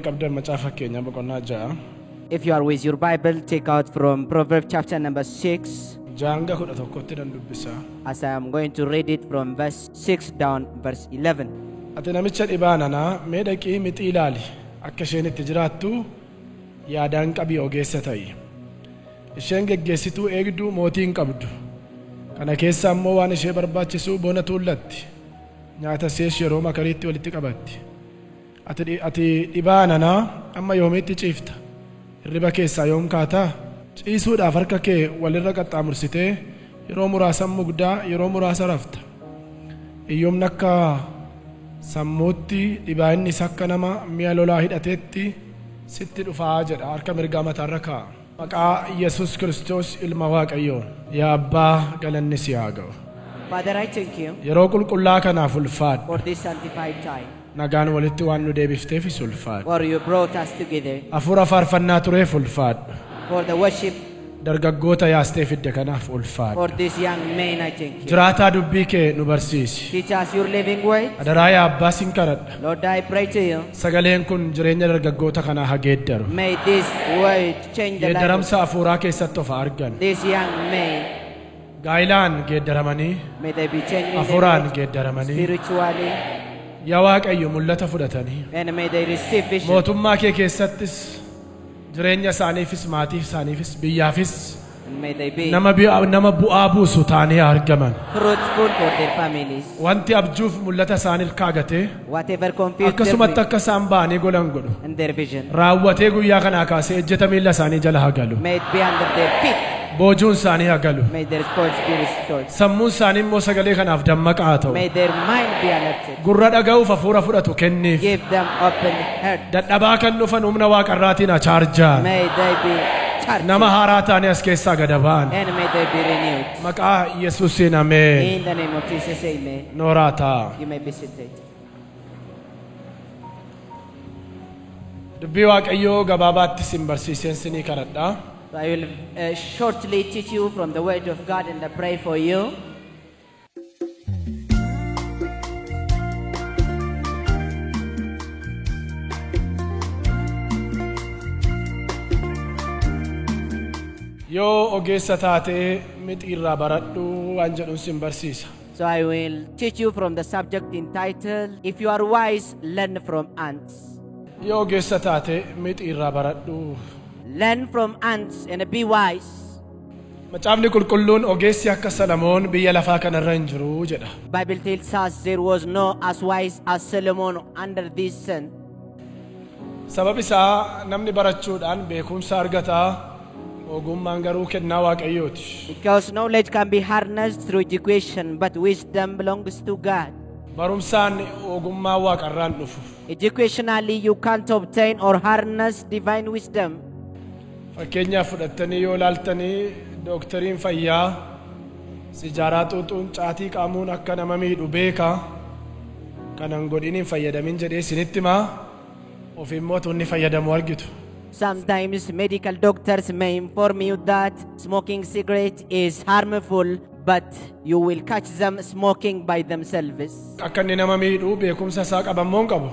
qabdan macaafa fakkeenyaa boqonnaa 6. If you are with your Bible, take out from Proverbs chapter number 6, 6-11tti nan dubbisa. As I am going to read it from verse 6 down verse 11. Ati namicha dhibaa nanaa mee dhaqii mixii ilaali akka isheen itti jiraattu yaadaan qabii ogeessa ta'i. Isheen geggeessituu eegduu mootii hin qabdu. Kana keessa ammoo waan ishee barbaachisu bona tuullatti. Nyaata ishees yeroo makariitti walitti qabatti. Ati dhibaa nanaa amma yoomiitti ciifta? Hirriba keessaa yoom kaataa? Ciisuudhaaf harka kee walirra qaxxaamursitee yeroo muraasa mugdaa yeroo muraasa rafta. Iyyoomni akka sammuutti dhibaa innis akka nama mi'a lolaa hidhateetti sitti dhufaa jedha harka mirgaa mataarra kaa'a. Maqaa Yesuus Kiristoos ilma Waaqayyoo yaa Abbaa galanni si haa ga'u. Father, I thank you Yeroo qulqullaa kanaaf ulfaadhu. for this sanctified time, Nagaan walitti waan nu deebifteefis ulfaadhu. for you brought us together, Hafuura faarfannaa tureef ulfaadhu. for the worship, Dargaggoota yaastee fidde kanaaf ulfaadhu. for this young man, I thank you. Jiraataa dubbii kee nu barsiisi. Teach us your living word. Adaraa yaa Abbaa sin kadhadha. Lord, I pray to you. Sagaleen kun jireenya dargaggoota kanaa haa geeddaru. May this word change the life of Geeddaramsa hafuuraa keessatti of haa argan. this young man. Gaa'ilaan geeddaramanii, May they be changed in their hafuuraan life, geeddaramanii, spiritually, yaa Waaqayyo mul'ata fudhatanii, and may they receive vision. mootummaa kee keessattis jireenya isaaniifis maatii isaaniifis biyyaafis And may they be nama bu'aa buusu ta'anii haa argaman. fruitful for their families. Wanti abjuuf mul'ata isaanii kaagatee Whatever confused their akkasumatti dream akka isaan ba'anii golan godhu. and their vision, Raawwatee guyyaa kanaa kaasee ejjeta miilla isaanii jala haa galu. may it be under their feet. Boojuun isaanii haa galu. May their spoils be restored. Sammuun isaanii immoo sagalee kanaaf dammaqaa haa ta'u. May their mind be alerted. Gurra dhaga'uuf hafuura fudhatu kenniif. Give them open heart. Dadhabaa kan dhufan humna waaqarraatiin haa chaarjaan. May they be charged. Nama haaraa ta'anii as keessaa gad ba'an. And may they be renewed. Maqaa Yesuusiin ameen. In the name of Jesus, amen. Nooraa ta'a. You may be seated. Dubbii Waaqayyoo gabaabaatti sin barsiiseen sinii kadhadha. So I will shortly teach you from the word of God and I pray for you. Yoo ogeessa taatee mixiirraa baradhu waan jedhuun sin barsiisa. So I will teach you from the subject entitled, If You Are Wise, Learn from Ants. Yoo ogeessa taatee mixiirraa baradhu. Learn from ants and be wise. Macaafni qulqulluun ogeessi akka Salamoon biyya lafaa kanarra hin jiru jedha. Bible tells us there was no as wise as Solomon under this sun. Sabab isaa namni barachuudhaan beekumsa argataa, ogummaan garuu kennaa Waaqayyooti. Because knowledge can be harnessed through education, but wisdom belongs to God. Barumsaan ogummaa waaqarraan dhufu. Educationally, you can't obtain or harness divine wisdom. Fakkeenyaaf fudhattanii yoo ilaaltanii dooktariin fayyaa sijaaraa xuuxuun caatii qaamuun akka nama miidhu beeka. Kanan godhin hin fayyadamin jedhee isinitti himaa of immoo tunni fayyadamu argitu. Sometimes medical doctors may inform you that smoking cigarette is harmful, but you will catch them smoking by themselves. Akka inni nama miidhu beekumsa isaa qaba immoo hin qabu.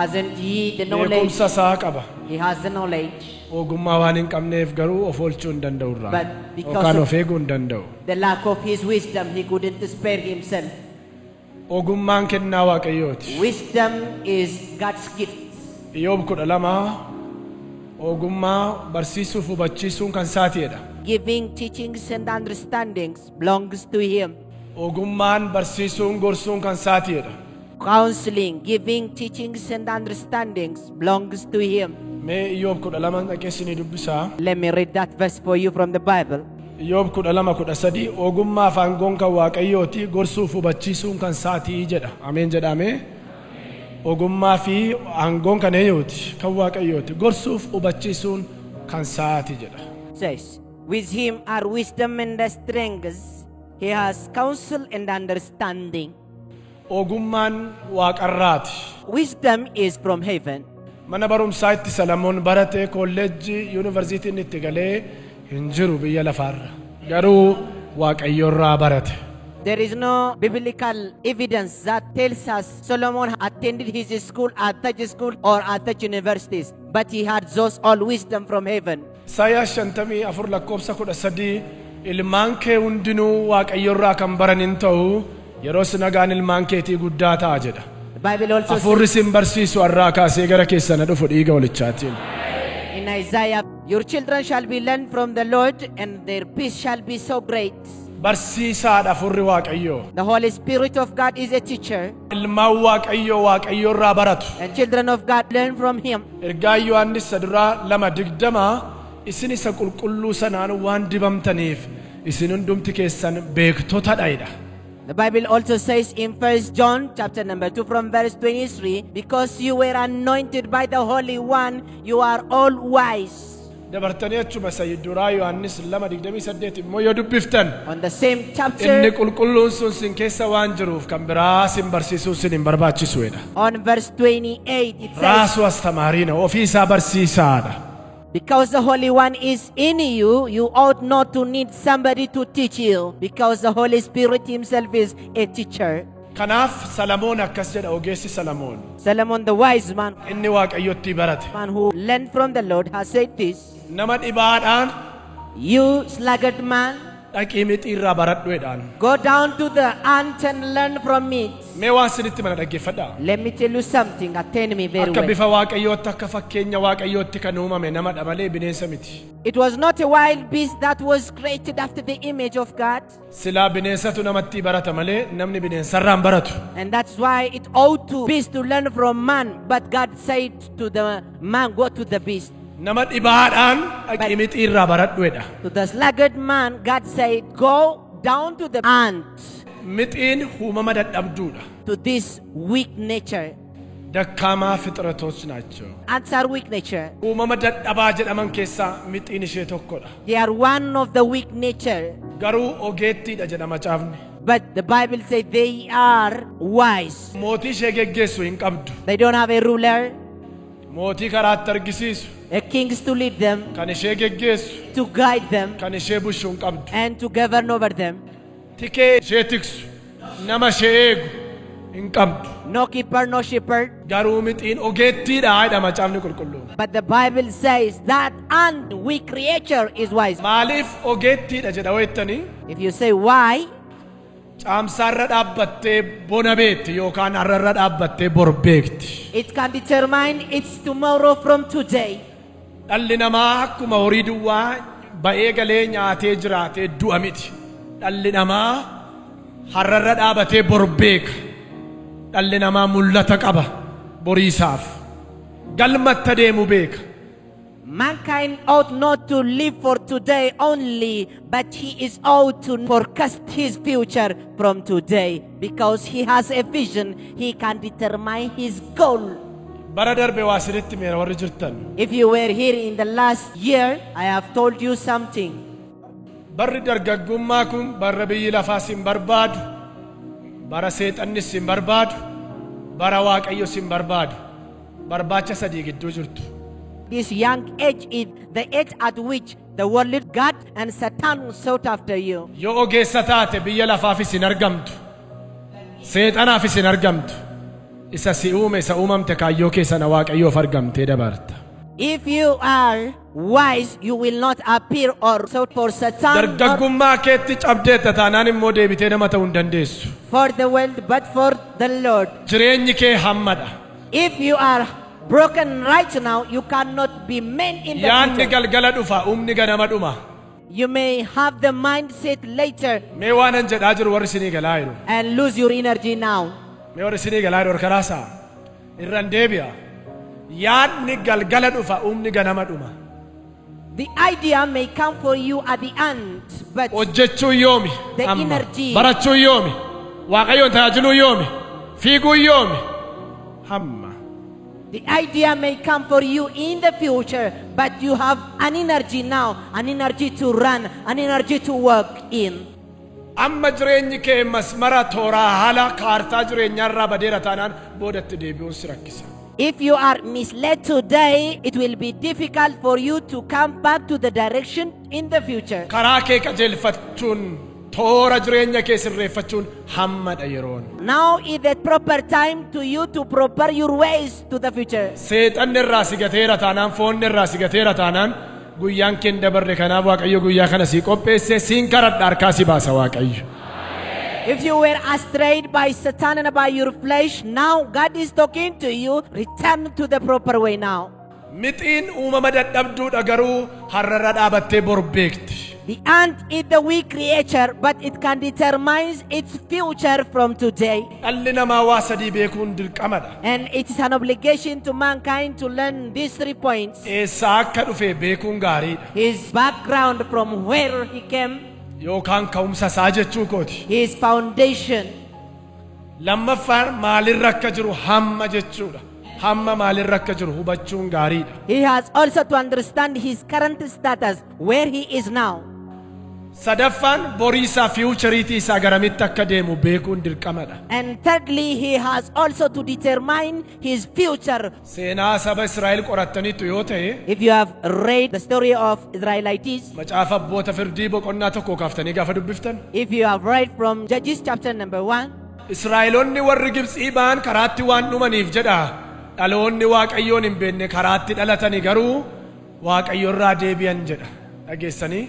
Hasn't he the knowledge? Beekumsa isaa qaba. He has the knowledge. Ogummaa waan hin qabneef garuu of oolchuu hin danda'u irraa. But because Yookaan of of eeguu hin danda'u. the lack of his wisdom, he couldn't spare himself. Ogummaan kennaa Waaqayyooti. Wisdom is God's gift. Iyyoob 12 ogummaa barsiisuuf hubachiisuun kan isaatiidha. Giving teachings and understandings belongs to him. Ogummaan barsiisuun gorsuun kan isaatiidha. Counseling, giving teachings and understandings belongs to him. Mee Iyyoob 12 dhaqee isinii dubbisaa. Let me read that verse for you from the Bible. Iyyoob 12:13 ogummaa fi aangoon kan Waaqayyooti gorsuuf hubachiisuun kan isaatii jedha. Ameen jedhame. Ogummaa fi aangoon kan eenyuuti? Kan Waaqayyooti. Gorsuuf hubachiisuun kan isaati jedha. Says, with him are wisdom and strength. He has counsel and understanding. Ogummaan waaqarraati. Wisdom is from heaven. Mana barumsaa itti Salamoon barate kolleejjii yuunivarsiitiin itti galee hin jiru biyya lafaarra. Garuu Waaqayyoorraa barate. There is no biblical evidence that tells us Solomon attended his school at such school or at such universities, but he had those all wisdom from heaven. Isaayaas 54 lakkoofsa 13, ilmaan kee hundinuu Waaqayyorraa kan baran hin ta'u, yeroo nagaan ilmaan keetii guddaa ta'a jedha. The Bible also says Hafuurri sin barsiisu har'aa kaasee gara keessana dhufu dhiiga hoolichaatiin. In Isaiah, "Your children shall be learned from the Lord, and their peace shall be so great." Barsiisaadha hafuurri Waaqayyoo. The Holy Spirit of God is a teacher, Ilmaan Waaqayyoo Waaqayyoorraa baratu. And children of God learn from Him. Ergaa Yohaannis duraa 2:20, isin isa qulqulluu sanaan waan dibamtaniif isin hundumti keessan beektotadha jedha. The Bible also says in First John chapter number 2 from verse 23, "Because you were anointed by the Holy One, you are all wise." Dabartanii achuma isa duraa Yohaannis 2:28 immoo yoo dubbiftan, On the same inni chapter, qulqulluun sun sin keessa waan jiruuf kan biraa sin barsiisuu sin hin barbaachisu jedha. On verse 28, it says, ራሱ አስተማሪ ነው, ofii isaa barsiisaadha. "Because the Holy One is in you, you ought not to need somebody to teach you, because the Holy Spirit Himself is a teacher." Kanaaf Salamoon akkas jedha, ogeessi Salamoon. Solomon, the wise man, Inni Waaqayyotti barate. Man who learned from the Lord, has said this. Nama dhibaadhaan "You sluggard man, dhaqii mixiirraa baradhu" jedhaan. Go down to the ant and learn from it." Mee waan sinitti mana dhaggeeffadhaa. Let me tell you something. Attend me very Akka well. Bifa Waaqayyootti, akka fakkeenya Waaqayyootti kan uumame namadha malee bineensa miti. It was not a wild beast that was created after the image of God. Silaa bineensatu namatti barata malee namni bineensarraa hin baratu. And that's why it ought to beast to learn from man. But God said to the man, "Go to the beast." Nama dhibaadhaan dhaqii mixiirraa baradhu jedha. To the sluggard man, God said, "Go down to the ant," Mixiin uumama dadhabduudha. To this weak nature. ደካማ ፍጥረቶች ናቸው። Ants are weak nature. Uumama dadhabaa jedhaman keessaa mixiin ishee tokkodha. They are one of the weak nature. Garuu ogeettiidha jedha macaafni. But the Bible says they are wise. Mootii ishee geggeessu hin qabdu. They don't have a ruler, Mootii karaatti argisiisu, a kings to lead them, kan ishee geggeessu, to guide them, kan ishee bushu hin qabdu. And to govern over them. Tikee ishee tiksu, nama ishee eegu hin qabdu. No keeper, no shepherd. Garuu mixiin ogeettiidha jedha macaafni qulqulluun. But the Bible says that ant, weak creature, is wise. Maaliif ogeettiidha jedha weettanii? If you say why, Caamsaarra dhaabbattee bona beekti yookaan har'arra dhaabbattee bor beekti. It can determine its tomorrow from today. Dhalli namaa akkuma horii duwwaa ba'ee galee nyaatee jiraatee du'a miti. Dhalli namaa har'arra dhaabatee bor beeka. Dhalli namaa mul'ata qaba boriisaaf. Galmatti deemu beeka. Mankind ought not to live for today only, but he is ought to forecast his future from today. Because he has a vision, he can determine his goal. Bara darbe waa sinitti meera warri jirtan. If you were here in the last year, I have told you something. Barri dargaggummaa kun bara biyyi lafaa sin barbaadu, bara seexannis sin barbaadu, bara Waaqayyo sin barbaadu. Barbaacha sadii gidduu jirtu. This young age is the age at which the worldly God and Satan sought after you. Yoo ogeessa taate biyya lafaafis hin argamtu. Seexanaafis hin argamtu. Isa si uume, isa uumamte kaayyoo keessana Waaqayyoof argamtee dabarta. If you are wise, you will not appear or sought for Satan nor Dargaggummaa keetti cabdeetta taanaan immoo deebitee nama ta'uu hin dandeessu. For the world, but for the Lord. Jireenyi kee hammadha. If you are broken right now, you cannot be made in the Yaadni future. Galgala dhufa, humni ganama dhuma. You may have the mindset later Mee waan an jedhaa jiru warri isinii galaa jiru. And lose your energy now. Mee warri isinii galaa jiru harkaraasaa. Irran deebi'a. Yaadni galgala dhufa, humni ganama dhuma. The idea may come for you at the end, but Hojjechuun yoomi? The Amma. Energy. Barachuun yoomi? Waaqayyoon tajaajiluu yoomi? Fiiguun yoomi? Hamma. The idea may come for you in the future, but you have an energy now, an energy to run, an energy to work in. Amma jireenyi kee masmara tooraa haala kaartaa jireenyaarraa badeera taanaan boodatti deebi'uun si rakkisa. If you are misled today, it will be difficult for you to come back to the direction in the future. Karaa kee qajeelfachuun Toora jireenya kee sirreeffachuun hammadha yeroon. Now is the proper time to you to prepare your ways to the future. Seexanni irraa si gateera taanaan, foonni irraa si gateera taanaan, guyyaan kee hin dabarre. Kanaaf Waaqayyo guyyaa kana sii qopheesse, siin karadha, harkaa si baasa Waaqayyo. If you were astrayed by Satan and by your flesh, now God is talking to you. Return to the proper way now. Mixiin uumama dadhabduudha, garuu har'arra dhaabattee bor beekti. The ant is the weak creature, but it can determine its future from today. Dhalli namaa waa sadii beekuun dirqamadha. And it is an obligation to mankind to learn these three points. Eessaa akka dhufe beekuun gaariidha. His background, from where he came, Yookaan ka'umsa isaa jechuu kooti. His foundation. Lammaffaan maalirra akka jiru hamma jechuudha. Hamma maalirra akka jiru hubachuun gaariidha. He has also to understand his current status, where he is now. Sadaffaan borii isaa, future isaa garamitti akka deemu beekuun dirqamadha. And thirdly, he has also to determine his future. Seenaa saba Israa'el qorattaniittu yoo ta'e, If you have read the story of Israelites, Macaafa Abboota Firdii boqonnaa 1 kaaftanii gaafa dubbiftan, if you have read from Judges chapter number 1, Israa'eloonni warri Gibxii ba'an karaatti waan dhumaniif jedha. Dhaloonni Waaqayyoon hin beekne karaatti dhalatani garuu Waaqayyo irraa deebi'an jedha. Dhageessanii?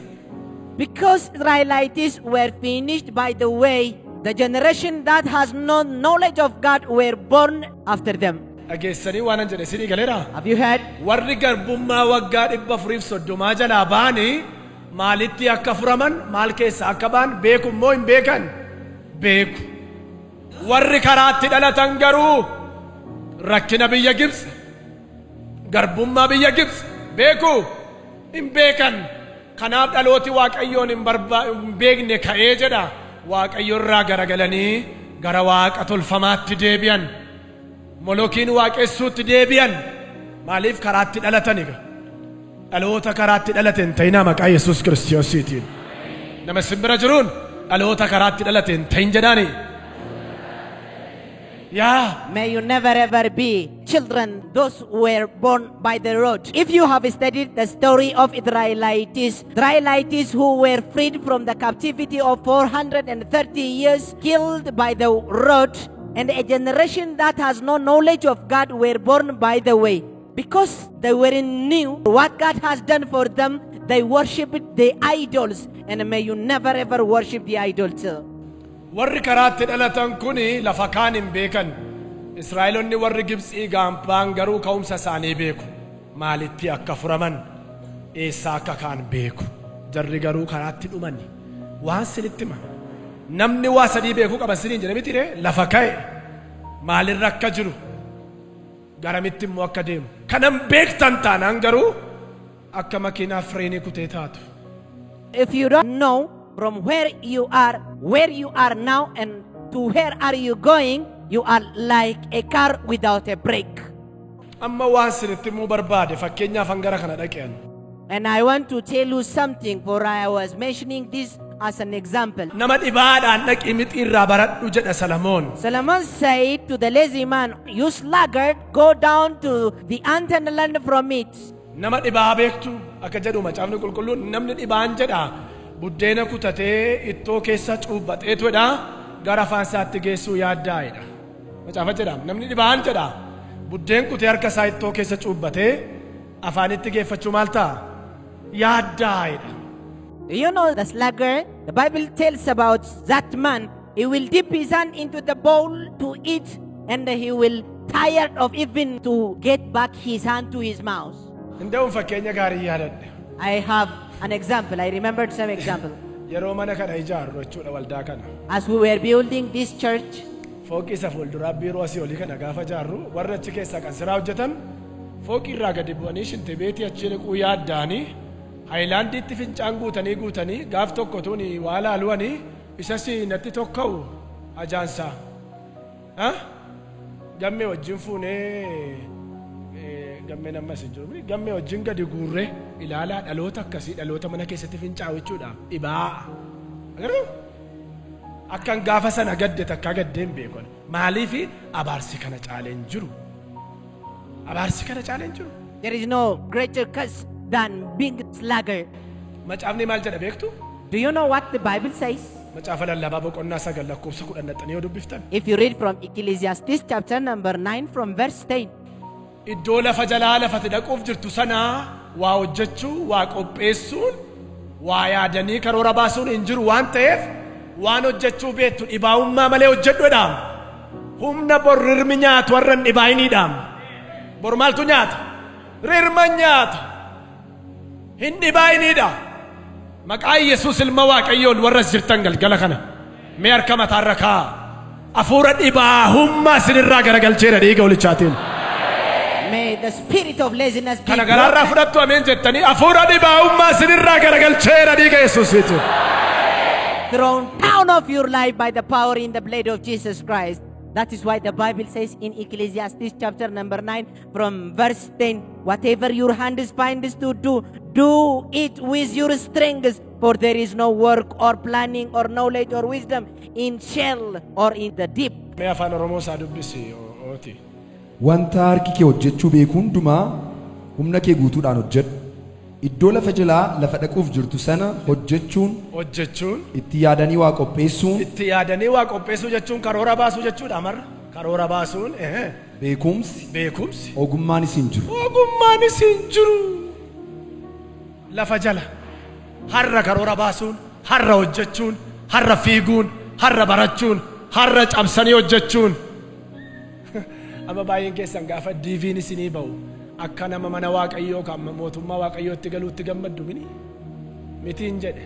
Because Israelites were finished by the way, the generation that has no knowledge of God were born after them. Dhageessanii waan an jedhe isinii galeera? Have you heard? Warri garbummaa waggaa 430 jalaa ba'anii maalitti akka furaman, maal keessa akka ba'an beeku immoo hin beekan? Beeku. Warri karaatti dhalatan garuu rakkina biyya Gibxi, garbummaa biyya Gibxi beeku? Hin beekan. Kanaaf dhalooti Waaqayyoon hin beekne ka'ee jedha. Waaqayyo irraa garagalanii gara waaqa tolfamaatti deebi'an. Molokiin waaqessuutti deebi'an. Maaliif? Karaatti dhalatani. Dhaloota karaatti dhalate hin ta'inaa maqaa Yesuus Kiristoosiitiin. Nama simbira jiruun dhaloota karaatti dhalate hin ta'in jedhaani. Yaa. May you never ever be children, those who were born by the road. If you have studied the story of Israelites, Israelites who were freed from the captivity of 430 years, killed by the road, and a generation that has no knowledge of God were born by the way. Because they were knew what God has done for them, they worshipped the idols. And may you never ever worship the idol too. Warri karaatti dhalatan kuni lafa kaan hin beekan. Israa'eloonni warri Gibxii gaampaan garuu ka'umsa isaanii beeku. Maalitti akka furaman, eessaa akka kaan beeku. Jarri garuu karaatti dhumani. Waan sinitti hima. Namni waa sadii beekuu qaba siniin jedhe miti ree? Lafa ka'e, maalirra akka jiru, garamitti immoo akka deemu. Kanan beektan taanaan garuu akka makiinaa fireenii kutee taatu. If you don't know from where you are, where you are now, and to where are you going, you are like a car without a brake. Amma waan sinitti himuu barbaade, fakkeenyaaf hangara kana dhaqeen. And I want to tell you something, for I was mentioning this as an example. Nama dhibaadhaan dhaqii mixii irraa baradhu jedha Salamoon. Solomon said to the lazy man, "You sluggard, go down to the ant and learn from it." Nama dhibaa beektu? Akka jedhu Macaafni Qulqulluun, namni dhibaan jedha buddeena kutatee ittoo keessa cuubbaxeetu jedha gara afaan isaatti geessuu yaaddaa'edha. Macaafa jedha, namni dhibaan jedha buddeen kutee harka isaa ittoo keessa cuubbatee afaanitti geeffachuu maal ta'a? Yaaddaa'edha. Do you know the sluggard? The Bible tells about that man. He will dip his hand into the bowl to eat, and he will tired of even to get back his hand to his mouth. Inda'uun fakkeenya gaarii yaadadhe. I have an example. I remembered some example. Yeroo mana kana ijaarru jechuudha, waldaa kana. As we were building this church, Fooqii isa fuulduraa, biiroo asii olii kana gaafa ijaarru, warri achi keessaa kan siraa hojjetan fooqii irraa gadi bu'anii shintibeetii achi dhiquu yaaddaanii haayilaandiitti fincaan guutanii guutanii gaaf tokko tuni waa laaluwanii isas natti tokka'u ajaansaa. Ha? Gammee wajjin fuunee, gammeen ammas hin jiru, gammee wajjin gadi guurree ilaalaa. Dhaloota akkasii, dhaloota mana keessatti fincaa'u jechuudha, dhibaa. Agartuu? Akkan gaafa sana gadde takkaa gaddee hin beeku. Maaliifi? Abaarsi kana caalee hin jiru. Abaarsi kana caalee hin jiru. There is no greater curse than being sluggard. Macaafni maal jedha beektu? Do you know what the Bible says? Macaafa lallabaa boqonnaa 9 lakkoofsa 10 dhaxxanii yoo dubbiftan. If you read from Ecclesiastes chapter number 9 from verse 10. Iddoo lafa jalaa lafatti dhaquuf jirtu sanaa waa hojjechuu, waa qopheessuun, waa yaadanii karoora baasuun hin jiru waan ta'eef waan hojjechuu beektu dhibaa'ummaa malee hojjedhuudhaam. Humna bor rirmi nyaatu warra hin dhibaa'iniidhaam. Bor maaltu nyaata? Rirma nyaata. Hin dhibaa'iniidha. Maqaa Yesuus ilma Waaqayyoon warra as jirtan galgala kana mee harka mataarra kaa'a. Hafuura dhibaa'ummaa isinirraa garagalcheera dhiiga holichaatiin. May the spirit of laziness be Kana garaarraa broken. fudhattu ameen jettanii hafuura dhibaa'ummaa isinirraa garagalcheera dhiiga Yesuusiitiin. Thrown down of your life by the power in the blood of Jesus Christ. That is why the Bible says in Ecclesiastes chapter number 9 from verse 10, whatever your hand is finds to do, do it with your strength, for there is no work or planning or knowledge or wisdom in Sheol or in the deep. Mee afaan Oromoo isaa dubbisi ooti. Wanta harki kee hojjechuu beeku hundumaa humna kee guutuudhaan hojjedhu. Iddoo lafa jalaa lafa dhaquuf jirtu sana hojjechuun, Hojjechuun, itti yaadanii waa qopheessuun, itti yaadanii waa qopheessuu jechuun karoora baasuu jechuudha amarra. Karoora baasuun beekumsi, beekumsi, ogummaanis hin jiru. Ogummaanis hin jiru. Lafa jala har'a karoora baasuun, har'a hojjechuun, har'a fiiguun, har'a barachuun, har'a cabsanii hojjechuun. Amma baay'een keessan gaafa DV'n isinii ba'u akka nama mana Waaqayyoo kan mootummaa Waaqayyootti galuutti gammaddu mini mitiin jedhe.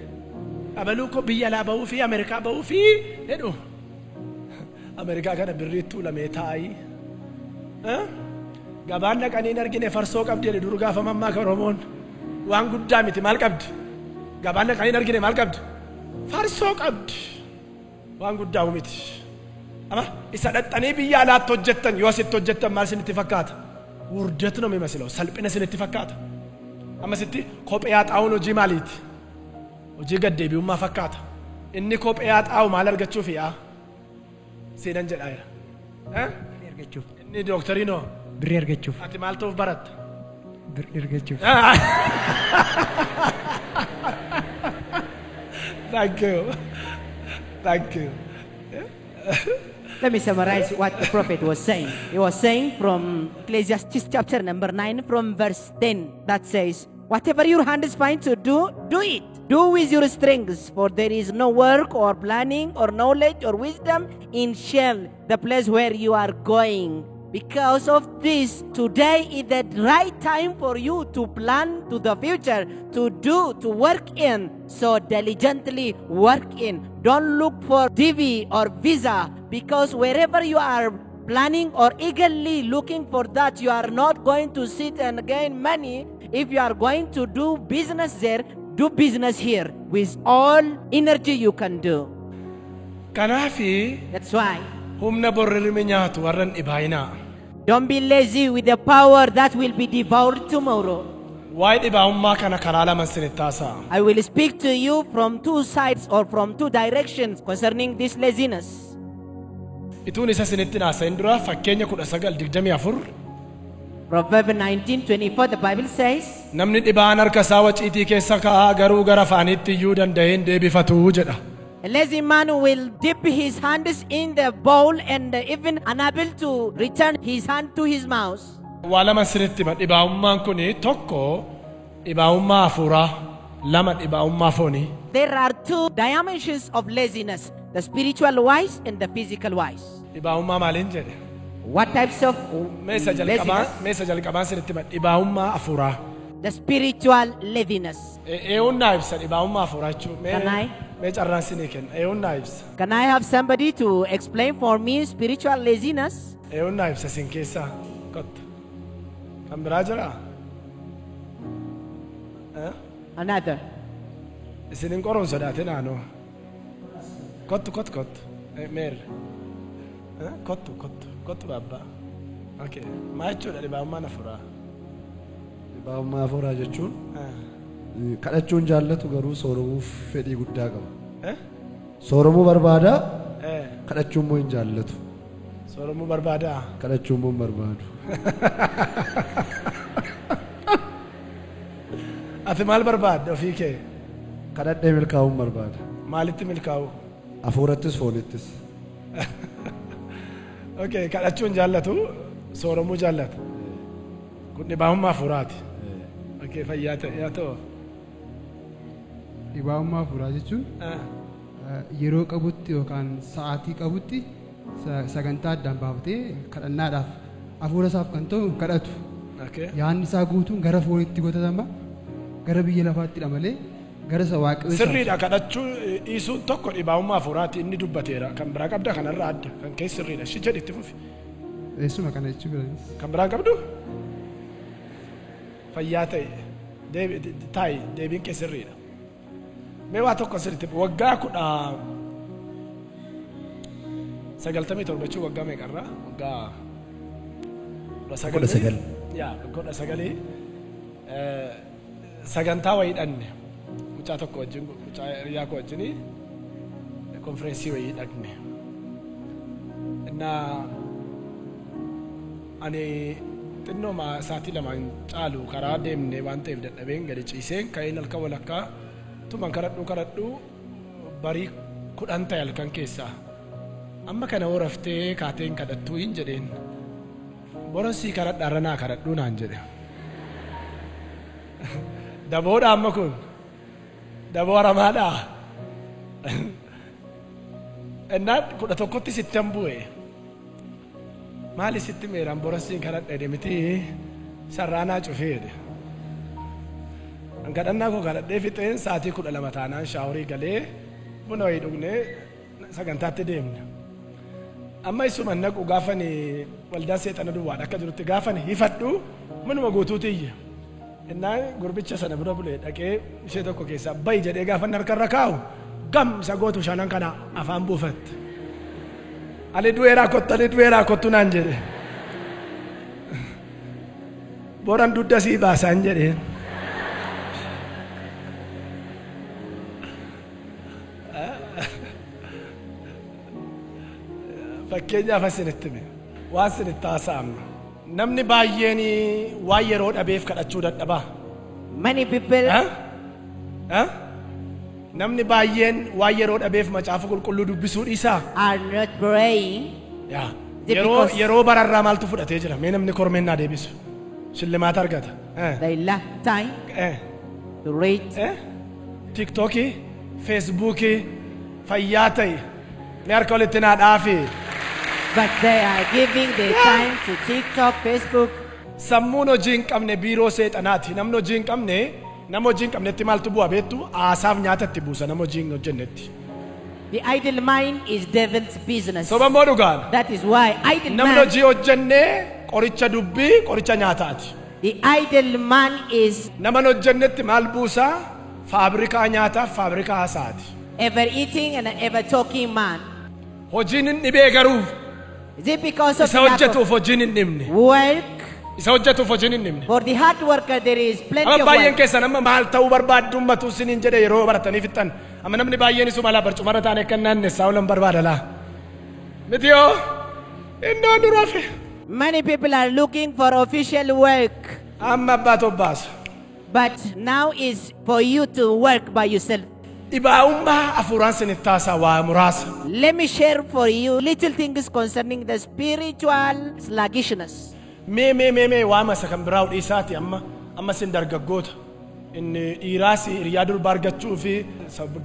Abaluu koo biyya alaa ba'uu fi Ameerikaa ba'uu fi jedhu. Ameerikaa kana birriitti tuulamee taa'ii. Gabaan dhaqanii hin argine farsoo qabdi jedhe dur gaafa mammaaka Oromoon. Waan guddaa miti maal qabdi? Gabaan dhaqanii hin argine maal qabdi? Farsoo qabdi. Waan guddaa miti. Amma isa dhaqxanii biyya alaatti hojjettan yoo asitti hojjettan maal isinitti fakkaata? ውርደት ነው የሚመስለው፣ salphina isinitti fakkaata. Amma sitti kophee haxaa'uun hojii maaliiti? Hojii gaddeebi'ummaa fakkaata. Inni kophee haxaa'u maal argachuuf yaa? Seenan jedhaa jira. Birrii argachuuf. Inni dooktarii noo? Birrii argachuuf. Ati maal ta'uuf baratta? Birrii argachuuf. Thank you. Thank you. Let me summarize what the prophet was saying. He was saying from Ecclesiastes chapter number 9 from verse 10 that says, whatever your hand is find to do, do it. Do with your strength, for there is no work or planning or knowledge or wisdom in Sheol, the place where you are going. Because of this, today is the right time for you to plan to the future, to do, to work in. So diligently work in. Don't look for DV or visa, because wherever you are planning or eagerly looking for that, you are not going to sit and gain money. If you are going to do business there, do business here with all energy you can do. Kanaafi That's why. humna bor rirmi nyaatu warra hin dhibaa'inaa. Don't be lazy with the power that will be devoured tomorrow. Waa'ee dhibaa'ummaa kana karaa lamaan isinitti haasa'a. I will speak to you from two sides or from two directions concerning this laziness. Ituun isa isinitti haasa'in dura fakkeenya 19:24 Proverb 19:24, the Bible says, Namni dhibaan harka isaa waciitii keessa kaa'aa garuu gara afaaniitti iyyuu danda'ee hin deebifatu jedha. A lazy man will dip his hands in the bowl and even unable to return his hand to his mouth. Waa lama isinitti hima. Dhibaa'ummaan kun tokko dhibaa'ummaa hafuuraa, lama dhibaa'ummaa foonii. There are two dimensions of laziness, the spiritual wise and the physical wise. Dhibaa'ummaa maaliin jedhe? What types of Meesa jalqabaa, laziness? meesa jalqabaan isinitti hima. Dhibaa'ummaa hafuuraa. The spiritual laziness. Eenyuun naa ibsa dhibaa'ummaa hafuuraa jechuun? Mee Can I? mee carraan isinii kenna. Eenyuun naa ibsa? Can I have somebody to explain for me spiritual laziness? Eenyuun naa ibsa isin keessaa? Kottu. Kan biraa jiraa? Another. Isin hin qoruun sodaatin aanoo. Kottu kottu kottu. Meerre. Kottu kottu kottu baabbaa. Okay. Maal jechuudha dhibaa'ummaan hafuuraa? Dhibaa'ummaa hafuuraa jechuun kadhachuun jaallatu garuu sooromuuf fedhii guddaa qaba. Sooromuu barbaada, kadhachuu immoo hin jaallatu. Sooromuu barbaadaa? Kadhachuu immoo hin barbaadu. Ati maal barbaadda ofii kee? Kadhadhee milkaa'uun barbaada. Maalitti milkaa'u? Hafuurattis foonittis. Okay, kadhachuun jaallatu, sooromuu jaallata. Kun dhibaa'ummaa hafuuraati. Okay, fayyaa ta'e yaa ta'u. Dhibaa'ummaa hafuuraa jechuun yeroo qabutti yookaan sa'aatii qabutti sagantaa addaan baafatee kadhannaadhaaf hafuura isaaf kan ta'u kadhatu. Yaadni isaa guutuun gara foonitti gotatama, gara biyya lafaattidha malee gara isa waaqayyoo. Sirriidha, kadhachuu dhiisuun tokko dhibaa'ummaa hafuuraati, inni dubbateera. Kan biraa qabda kanarraa adda. Kan keessa sirriidha. Shi jedhi itti fufi. Eessuma kana jechuu biranis. Kan biraa qabdu? Fayyaa ta'e. Taa'i, deebiin kee sirriidha. Mee waa tokko sirriitti waggaa 1997 jechuun waggaa meeqarraa? Waggaa 19. Yaa 19 sagantaa wayii dhanne mucaa tokko wajjin, mucaa hiriyaa koo wajjin konfereensii wayii dhaqne. Innaa ani xinnooma sa'aatii lamaan caalu karaa deemne waan ta'eef dadhabeen gadi ciiseen ka'een halkan walakkaa tuman kadhadhu barii 10 ta'e halkan keessaa. Amma kana horaftee kaateen kadhattuu hin jedheen. Borosii kadhadhaarra naa kadhadhuu naan jedhe. Daboodha amma kun. Daboo haramaadha. Innaa 11tti sittan bu'e. Maali sitti meeraan borosiin kadhadha jedhe miti sarraanaa cufee jedhe. Kadhannaa koo kadhadhee fixeen sa'aatii 12 taanaan shaaworii galee buna wayii dhugnee sagantaatti deemne. Amma isuma naqu gaafani waldaa seexana duwwaadha akka jirutti gaafani hifadhu manuma guutuuti iyya. Innaan gurbicha sana bira bulee dhaqee ishee tokko keessaa bayi jedhee gaafan harkarra kaa'u gam isa gootu shanan kana afaan buufatte. Ani du'eeraa kottu, ani du'eeraa kottu naan jedhe. Boran dugda sii baasaan jedheen. Fakkeenyaaf asinitti hime, waan isinitti haasa'amna. Namni baay'een waan yeroo dhabeef kadhachuu dadhabaa. Many people Namni baay'een waan yeroo dhabeef macaafa qulqulluu dubbisuu dhiisaa. are not praying. Yaa. Is it Yeroo because yeroo bararraa maaltu fudhatee jira? Mee namni kormeen naa deebisu. Shillimaata argata. they lack time to read. Tiktookii, Feesbuukii, fayyaa ta'e. Mee harka walitti naa dhaafi. But they are giving their time to TikTok, Facebook. Sammuun hojii hin qabne biiroo seexanaati. Namni hojii hin qabne, nama hojii hin qabnetti maaltu bu'a beektu? Aasaaf nyaata itti buusa nama hojii hin hojjennetti. The idle mind is devil's business. Soba moo dhugaan? That is why idle Namni man, hojii hojjennee qoricha dubbii, qoricha nyaataati. the idle man is Nama hin hojjennetti maal buusaa? Faabrikaa nyaataaf, faabrikaa haasaati. ever eating and ever talking man. Hojiin hin dhibee garuu Is it because of isa lack hojjetuuf of hojiin hin dhibne. work? Isa hojjetuuf hojiin hin dhibne. For the hard worker there is plenty Amma of baay'een work. keessan amma maal ta'uu barbaaddu ummatu isiniin jedhe yeroo baratanii fixxan. Amma namni baay'een isuma laa barcumarra taane akka naannessaa oolan barbaada laa. Miti yoo innoo dura fe. Many people are looking for official work. Amma abbaa tobbaasa. But now is for you to work by yourself. Dhibaa'ummaa hafuuraan isinitti haasaa waa muraasa. Let me share for you little things concerning the spiritual sluggishness. Mee mee mee mee waama isa kan biraa dhiisaati amma amma isin dargaggoota. Inni dhiiraas hiriyaa durbaa argachuu fi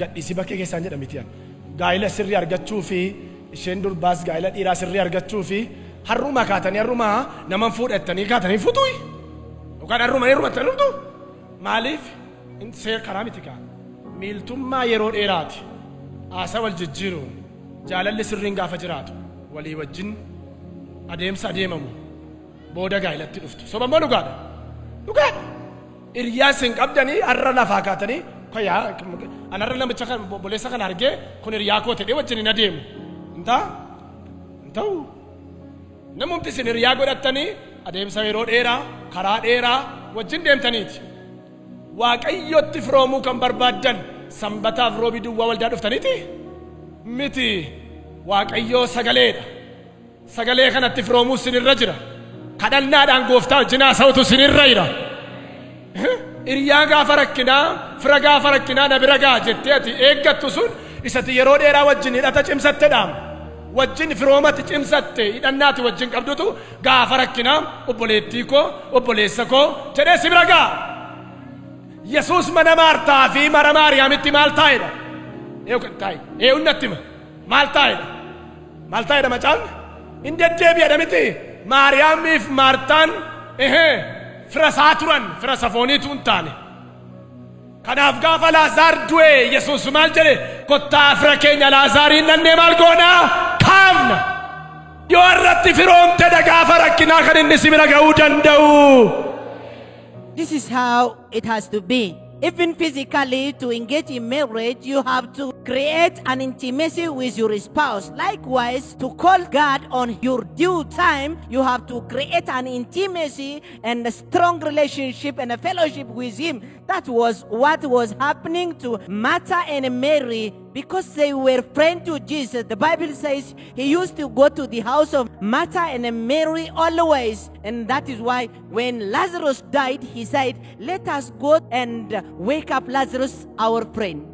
gadhiisii bakkee keessaan jedha miti. Gaa'ila sirrii argachuu fi isheen durbaas gaa'ila dhiiraa sirrii argachuu fi har'uma kaatanii har'uma nama fuudhattanii kaatanii fuutuyi. Yookaan har'uma heerumattanii dhuftu. Maaliif? Seer karaa miti kaa. Miiltummaa yeroo dheeraati. Haasaa wal jijjiiruun jaalalli sirriin gaafa jiraatu walii wajjin adeemsa adeemamu booda gaa'ilatti dhuftu. Soba moo dhugaadha? Dhugaadha. Hiriyaa isin qabdanii har'a lafaa kaatanii koyaa an har'a namicha kan obboleessa kana argee kun hiriyaa koo ta'ee wajjin hin adeemu. Hin ta'a? Hin ta'u. Namumti isin hiriyaa godhattanii adeemsa yeroo dheeraa karaa dheeraa wajjin deemtaniiti. Waaqayyotti firoomuu kan barbaaddan sanbataaf roobii duwwaa waldaa dhuftaniiti? Miti. Waaqayyoo sagaleedha. Sagalee kanatti firoomuu isinirra jira. Kadhannaadhaan gooftaa wajjin haasa'utu isinirra jira. Hiriyaa gaafa rakkinaa, fira gaafa rakkinaa na bira ga'a jettee ati eeggattu sun Isatti yeroo dheeraa wajjin hidhata cimsattedha. Wajjin firoomatti cimsatte hidhannaati wajjin qabdutu gaafa rakkinaa obboleettii koo obboleessa koo jedhee si bira ga'a. Yesuus mana Maartaa fi mana Maariyaamitti maal taa'edha? Eeyyuu natti hima. Maal taa'edha? Maal taa'edha macaafni? Hin deddeebi'edha miti. Maariyaamiif Maartaan fira isaa turan, fira safooniitu hin taane. Kanaaf gaafa Laazaar du'e Yesuus maal jedhe? Kottaa fira keenya Laazaariin dhannee maal goonaa? Kaafna. Yoo irratti firoomtedha gaafa rakkinaa kan inni si bira ga'uu danda'u. This is how it has to be. Even physically, to engage in marriage, you have to create an intimacy with your spouse. Likewise, to call God on your due time, you have to create an intimacy and a strong relationship and a fellowship with Him. That was what was happening to Martha and Mary because they were friends to Jesus. The Bible says he used to go to the house of Martha and Mary always. And that is why when Lazarus died, he said, "Let us go and wake up Lazarus, our friend."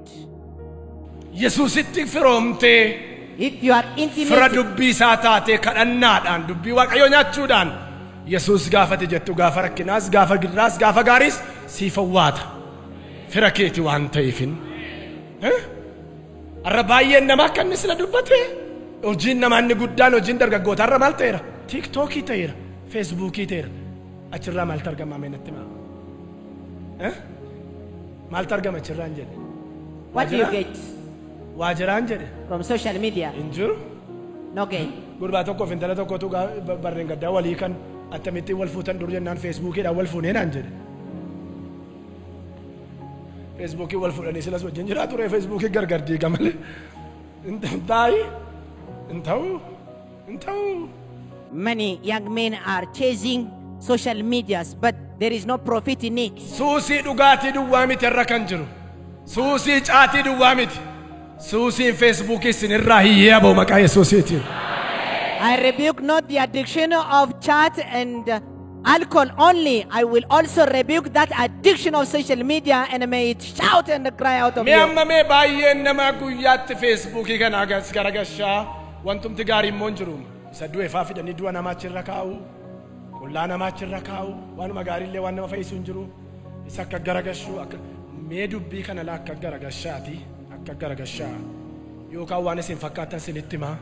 Yesuusitti firoomtee If you are fira intimate, dubbii isaa taatee kadhannaadhaan dubbii Waaqayyoo nyaachuudhaan Yesuus gaafate jettu gaafa rakkinaas gaafa girraas gaafa gaariis siif awwaata. Fira keeti waan ta'eefin. Har'a baay'een namaa akka inni sila dubbate hojiin namaa inni guddaan hojiin dargaggootaa irra maal ta'eera? Tiiktookii ta'eera, Feesbuukii ta'eera. Achirraa maaltu argama mee natti himaa? Maaltu argama achirraan jedhe? What do you get Waa jiraan jedhe? from social media? Hin jiru. No gain. Gurbaa tokkoof intala tokkotu barreen gaddaa walii kan akkamittiin wal fuutan dur jennaan Feesbuukiidhaan wal fuunee naan jedhe. Feesbuukii wal fuudhanii silas wajjin jiraa ture Feesbuukii gargar diiga malee. Hin taayi hin ta'u hin ta'u. Many young men are chasing social medias, but there is no profit in it. Suusii dhugaatii duwwaa miti irra kan jiru. Suusii caatii duwwaa miti. Suusiin Feesbuukii isinirraa hiyyee aboo maqaa Yesuusiitiin. I rebuke not the addiction of chat and alcohol only. I will also rebuke that addiction of social media, and may it shout and cry out of Mee you. amma mee baay'een namaa guyyaatti Feesbuukii kana garagashaa wantumti gaarii immoo hin jiru. Isa du'e faa fidanii du'a namaa achirra kaa'u. Qullaa namaa achirra kaa'u. Waanuma gaariillee waan nama fayyisu hin jiru. Isa akka garagashuu akka mee dubbii kana laa akka garagashaati akka garagashaa yookaan waan isin fakkaattan sinitti himaa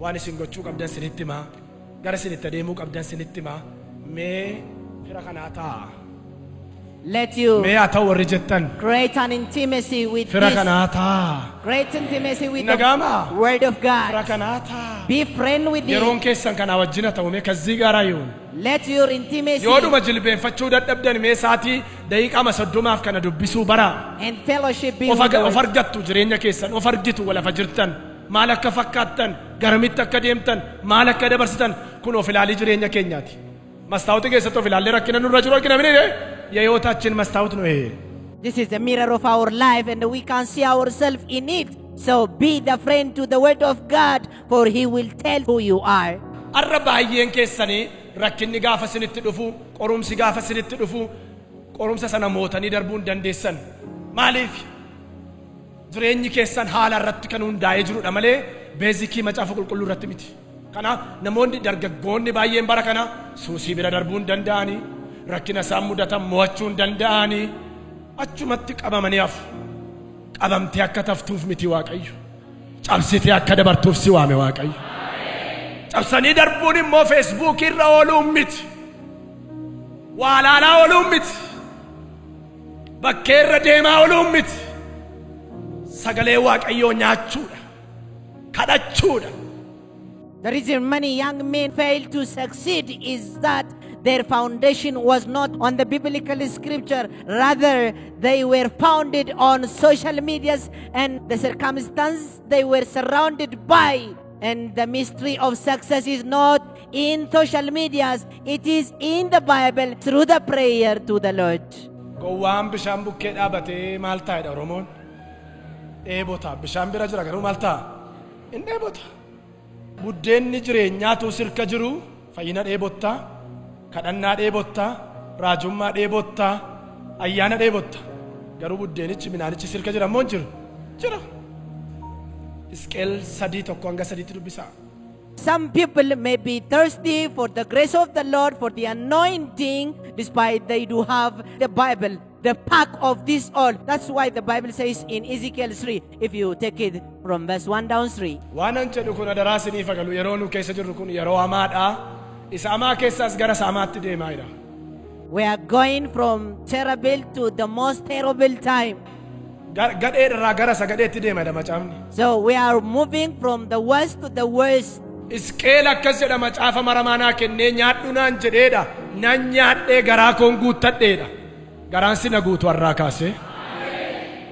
waan isin gochuu qabdan sinitti himaa gara isinitti adeemuu qabdan sinitti himaa mee fira kanaa taa'a. Let you Mee haa ta'u warri jettan create an intimacy with fira this. kanaa taa'a. Great intimacy with the Nagama. Word of Fira God. kanaa taa'a. Be friend with Yeroon Him. keessan kanaa wajjin haa ta'u mee kazzii gaaraa yoon. Let your intimacy Yoodhuma jilbeenfachuu dadhabdan mee sa'aatii daqiiqama 30 kana dubbisuu baraa. and fellowship be Of with the of Word. argattu jireenya keessan of argitu walafa jirtan maal akka fakkaattan garamitti akka deemtan maal akka dabarsitan kun of ilaalii jireenya keenyaati. Mastaawutii keessatti of ilaallee rakkina nurra jiru argina mini የህይወታችን መስታወት ነው ይሄ። This is the mirror of our life, and we can see ourselves in it. So be the friend to the Word of God, for He will tell who you are. Har'a baay'een keessanii rakkinni gaafa isinitti dhufu qorumsi gaafa isinitti dhufu qorumsa sana mootanii darbuu hin dandeessan. Maaliif? Jireenyi keessan haala irratti kan hundaa'ee jirudha malee basic macaafa qulqulluu irratti miti. Kanaaf namoonni dargaggoonni baay'een bara kana suusii bira darbuu hin danda'anii rakkina isaan mudatan mo'achuu hin danda'anii achumatti qabamanii hafu. Qabamtee akka taftuuf miti Waaqayyo. Cabsitee akka dabartuuf si waame Waaqayyo. Cabsanii darbuun immoo Feesbuukii irra ooluun miti. Waa laalaa ooluun miti. Bakkee irra deemaa ooluun miti. Sagalee Waaqayyoo nyaachuudha. Kadhachuudha. The reason many young men fail to succeed is that their foundation was not on the biblical scripture. Rather, they were founded on social medias and the circumstance they were surrounded by. And the mystery of success is not in social medias, it is in the Bible through the prayer to the Lord. Gowwaan bishaan bukkee dhaabatee maal taa'edha Oromoon? Dheebota. Bishaan bira jira garuu maal ta'a? Hin dheebota. Buddeenni jireenyaatu sirka jiru fayyina dheebottaa, kadhannaa dheebottaa, raajummaa dheebottaa, ayyaana dheebotta. Garuu buddeenichi minaanichi sirka jira immoo hin jiru. Jira. Hisqeel 3:1 hanga 3tti dubbisaa. Some people may be thirsty for the grace of the Lord, for the anointing, despite they do have the Bible, the pack of this all. That's why the Bible says in Ezekiel 3, if you take it from verse 1 down 3. Waan an jedhu kun adaraa isiniif galu. Yeroo nu keessa jirru kun yeroo hamaadha. Isa hamaa keessaas gara isa hamaatti deemaa jira. We are going from terrible to the most terrible time. Gadhee irraa gara isa gadheetti deema jedha macaafni. So we are moving from the worst to the worst. Hisqeel akkas jedha: macaafa maramaa naa kennee nyaadhu naan jedheedha. Nan nyaadhee garaa koon guuttadheedha. Garaan sina guutu har'aa kaasee.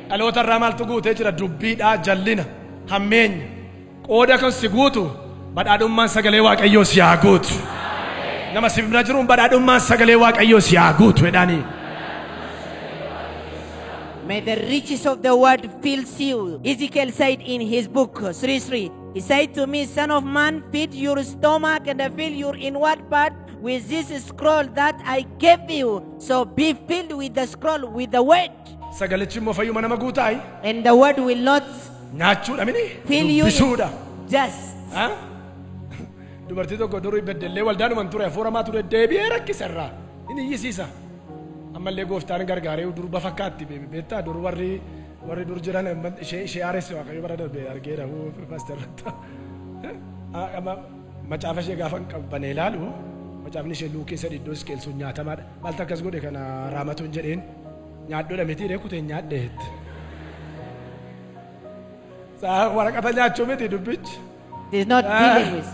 Dhaloota irraa maaltu guutee jira? Dubbiidhaa, jallina, hammeenya. Qooda kan si guutu badhaadhummaan sagalee Waaqayyoo si haa guutu. Nama si bira jiruun badhaadhummaan sagalee Waaqayyoo si haa guutu jedhanii. May the riches of the word fills you. Ezekiel said in his book 3:3, he said to me, "Son of man, feed your stomach and fill your inward part with this scroll that I gave you." So be filled with the scroll, with the word. Sagalichi immoo fayyuma nama guutaayi. And the word will not Nyaachuudha mini. fill you Dubbisuudha. just. Ah? Dubartii tokko durii beddellee waldaanuman ture hafuuramaa ture deebi'ee rakkisa irraa. Inni iyyisiisa. Ammallee gooftaan gargaaree durba fakkaatti beektaa dur warri dur jiran ishee haaresse. Waaqayyo bara darbe argeera paasterratti. Amma macaafa ishee gaafa qabbanee ilaalu macaafni ishee luukii sadii iddoo Hisqeel sun nyaatamaadha. Maaltu akkas godhe kana raamatuun jedheen nyaadhuudha miti ree kuteen nyaadheetti. Waraqata nyaachuu miti dubbichi. It is not dealing with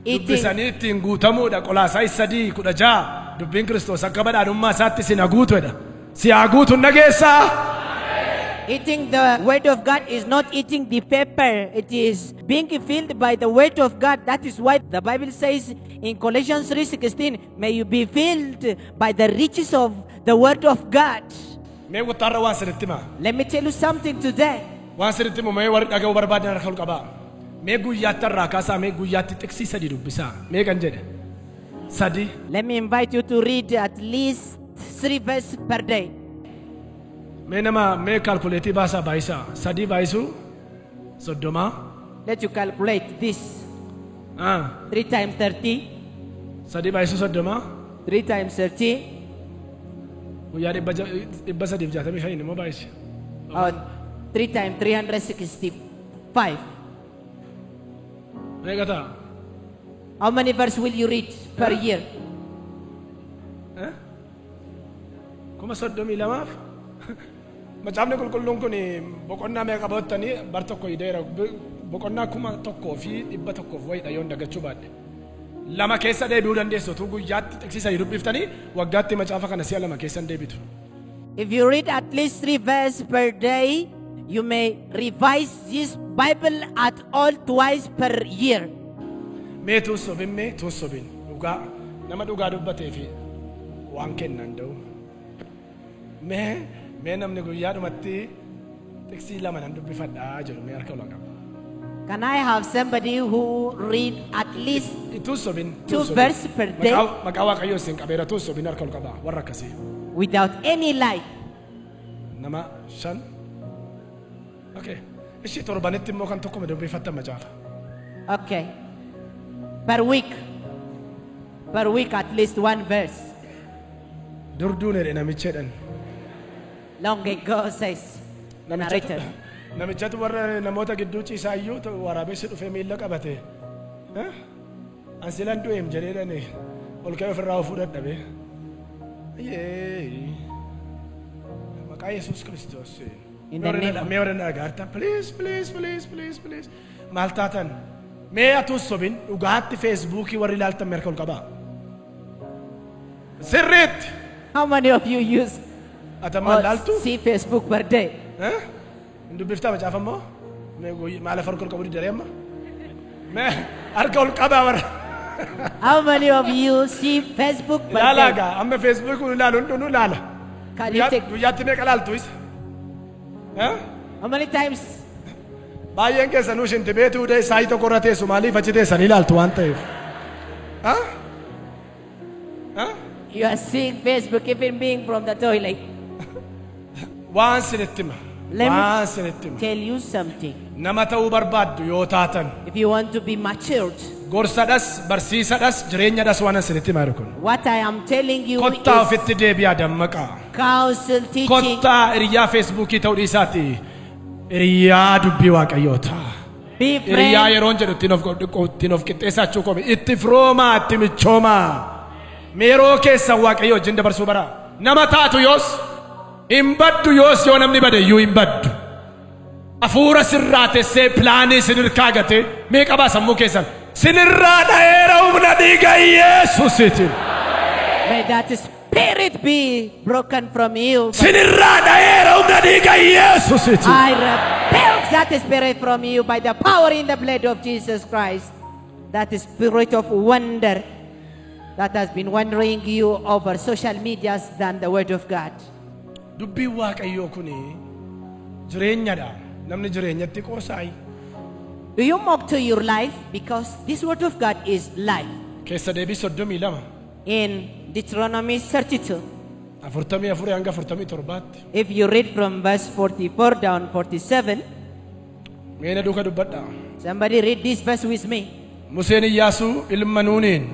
eating. Dubbisanii ittiin guutamuudha. Qolaasaa 3:16 dubbiin Kiristoos akka badhaadhummaa isaatti si na guutuedha. Si haa guutu nageessaa. Eating the word of God is not eating the paper. It is being filled by the word of God. That is why the Bible says in Colossians 3:16, "May you be filled by the riches of the word of God." Mee guttaarra waan sinitti himaa. Let me tell you something today. Waan sinitti himu mee warri dhaga'uu barbaadan harka ol qabaa. Mee guyyaatti irraa kaasaa mee guyyaatti xiqsii sadi dubbisaa. Mee kan jedhe? Sadi. Let me invite you to read at least three verses per day. Mee nama mee calculate baasaa baay'isaa. Sadii baay'isuu 30. Let you calculate this. Ah, 3 times 30, sadii baay'isuu 30. 3 times 30, Guyyaa 365 immoo baay'isi. or 3 times 365. Meeqa ta'a? How many verses will you read per year? Eh? 32,000. Macaafni qulqulluun kun boqonnaa meeqa qabattanii bar tokko hideera boqonnaa 1100 wayiidha yoon dagachuu baadhe. Lama keessa deebi'uu dandeessu utuu guyyaatti xiqsii sadii dubbiftanii waggaatti macaafa kana si'a lama keessa hin deebitu. If you read at least three verses per day, you may revise this Bible at all twice per year. Mee tuun sobin, mee tuun sobin, dhugaa nama dhugaa dubbatee fi waan kennan da'u. Mee namni guyyaadhumatti xiqsii lama nan dubbifadhaa jedhu mee harka ol qaba. Can I have somebody who read at least Tuun sobin. two verses per day? Maqaa Waaqayyoo isin qabeera, tuun sobin harka ol qaba warra akkasii. Without any lie? Nama shan. Okay. Ishii torbanitti immoo kan tokko dubbifattan macaafa. Okay. Per week. Per week, at least one verse. Durduun jedhe namichi jedhan. Long ago, says the narrator. Namichatu warra namoota gidduu ciisaa iyyuu waraabessi dhufee miilla qabate. Eh? An silan du'eem jedhee dhane ol ka'ee ofirraa ofuu dadhabe. Ayyee. Maqaa Yesuus Kiristoos. In the name of- Mee warra dhagaarta. Please, please, please, please, please. Maal taatan? Mee atuu sobin dhugaatti Feesbuukii warri ilaaltan mee harka ol qabaa. Sirriitti. How many of you use Ati ammaa or ilaaltu? see Facebook per day? Eh? Hin dubbiftaa macaafa immoo? Mee maal harka ol qabu diddaree amma? Mee harka ol qabaa warra. How many of you see Facebook per Ilaalaa day? gaa amma Feesbuukii kun ilaalu hundinuu ilaala. Can you take Guyyaatti meeqa ilaaltu isa? Eh? How many times? Baay'een keessanuu shinti beetuu dee saayii tokko irra teessu maaliif achi teessanii ilaaltu waan ta'eef. Ah? Ah? You are seeing Facebook even being from the toilet. Waan sinitti hima. Let me Waan isinitti hima. Tell you something. Nama ta'uu barbaaddu yoo taatan If you want to be matured, gorsadhas barsiisadhas jireenyadhas waan isinitti himaa jiru kun. What I am telling you Kottaa is ofitti deebi'aa dammaqaa. Counsel, teaching. Kottaa hiriyaa Feesbuukii ta'uu dhiisaati. Hiriyaa dubbii Waaqayyoo ta'a. Be Hiriyaa friend. Yeroon jedhu ittiin of qixxeessachuu qomi. Itti firoomaa, itti michoomaa. Yeroo keessan Waaqayyo wajjin dabarsuu bara. Nama taatu yoos hin baddu yoos yoo namni bade iyyuu hin baddu. Hafuura sirraa tessee pilaanii sinirkaa gatee mee qabaa sammuu keessan. Sinirraa dha'eera humna dhiiga Yesuusiitiin. May that spirit be broken from you. Sinirraa dha'eera humna dhiiga Yesuusiitiin. I rebuke that spirit from you by the power in the blood of Jesus Christ. That spirit of wonder that has been wandering you over social medias than the word of God. Dubbiin Waaqayyoo kuni jireenyadha. Namni jireenyatti qoosaayi. Do you mock to your life? Because this word of God is life. Keessa deebii 32 In Deuteronomy 32, 44 hanga 47tti. If you read from verse 44 down 47, Mee na duuka dubbadhaa. Somebody read this verse with me. Museen Iyyaasuu ilma Nuuniin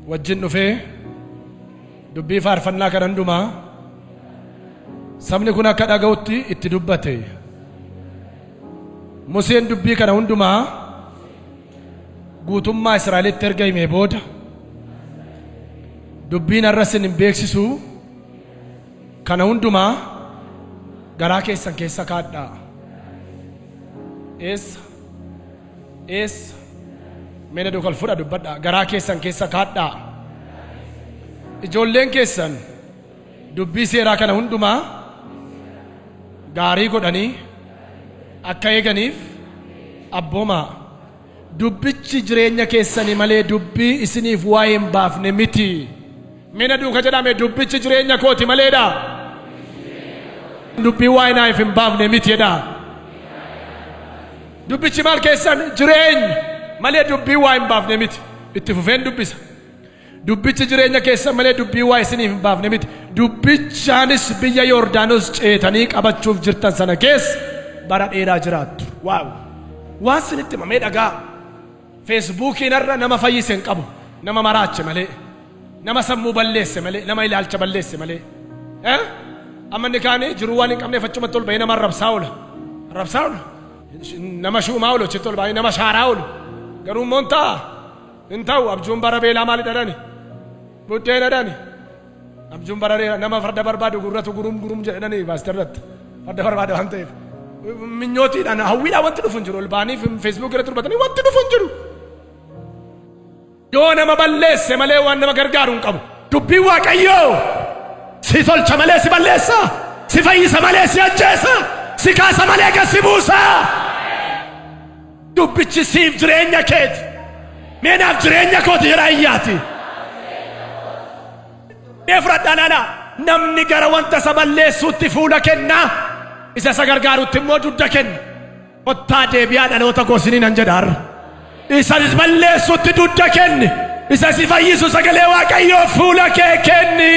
wajjin dhufee dubbii faarfannaa kana hundumaa sabni kun akka dhaga'utti itti dubbate. Museen dubbii kana hundumaa guutummaa Israa'elitti erga himee booda dubbiin har'a isin hin beeksisu kana hundumaa garaa keessan keessa kaadhaa. Eessa? Eessa? Mee na duukaa fudha dubbadhaa. Garaa keessan keessa kaadhaa. Ijoolleen keessan dubbii seeraa kana hundumaa gaarii godhanii akka eeganiif abboomaa. Dubbichi jireenya keessanii malee dubbii isiniif waa'ee hin baafne miti. Mee na duuka jedhame dubbichi jireenya kooti maleedha. Dubbii waa'ee naaf hin baafne miti jedha. Dubbichi maal keessan jireenya malee dubbii waa hin baafne miti. Itti fufeen dubbisa. Dubbichi jireenya keessan malee dubbii waa isiniif hin baafne miti. Dubbichaanis biyya Yordaanos ceetanii qabachuuf jirtan sana keessa bara dheeraa jiraattu. Waaw! Waan sinitti himamee dhagaa. Feesbuukiin irra nama fayyise hin qabu. Nama maraache malee. Nama sammuu balleesse malee. Nama ilaalcha balleesse malee. Eh? Amma inni kaanii jiruu waan hin qabneef achumatti ol bahee nama arrabsaa oola. Arrabsaa oola. Nama shuumaa oolu achitti ol bahee nama shaaraa oolu. Garuu immoo hin ta'a. Hin ta'u abjuun bara beelaa maali dhadhani? Buddeen dhadhani. Abjuun bara beelaa nama farda barbaadu gurratu gurum gurum jedhani baastarratti. Farda barbaadu waan ta'eef. Minyootiidhaan hawwiidhaan wanti dhufu hin jiru. Ol ba'anii Feesbuuk irratti dubbatanii wanti dhufu hin jiru. Yoo nama balleesse malee waan nama gargaaru hin qabu. Dubbiin Waaqayyoo si tolcha malee si balleessa. Si fayyisa malee si ajjeesa. Si kaasa malee gad si buusa. Dubbichi siif jireenya keeti. Mee naaf jireenya kooti jedhaa iyyaati. Mee fudhadhaa naana. Namni gara wanta isa balleessuutti fuula kennaa. Isa isa gargaarutti immoo dugda kenna. Kottaa deebi'aa dhaloota koo isiniin nan jedha har'a. Isa balleessutti dugda kenni. Isa si fayyisu sagalee Waaqayyoo fuula kee kenni.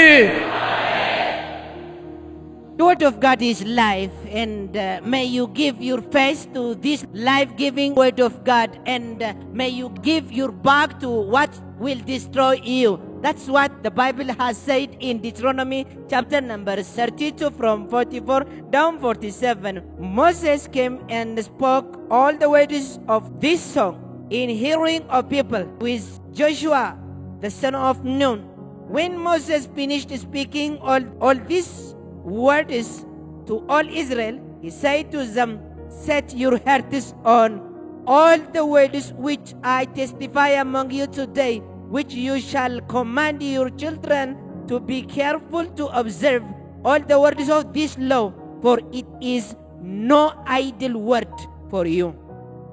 The word of God is life, and may you give your face to this life giving word of God, and may you give your back to what will destroy you. That's what the Bible has said in Deuteronomy chapter number 32 from 44 down 47. Moses came and spoke all the words of this song in hearing of people with Joshua, the son of Nun. When Moses finished speaking all these words to all Israel, he said to them, "Set your hearts on all the words which I testify among you today, which you shall command your children to be careful to observe all the words of this law, for it is no idle word for you.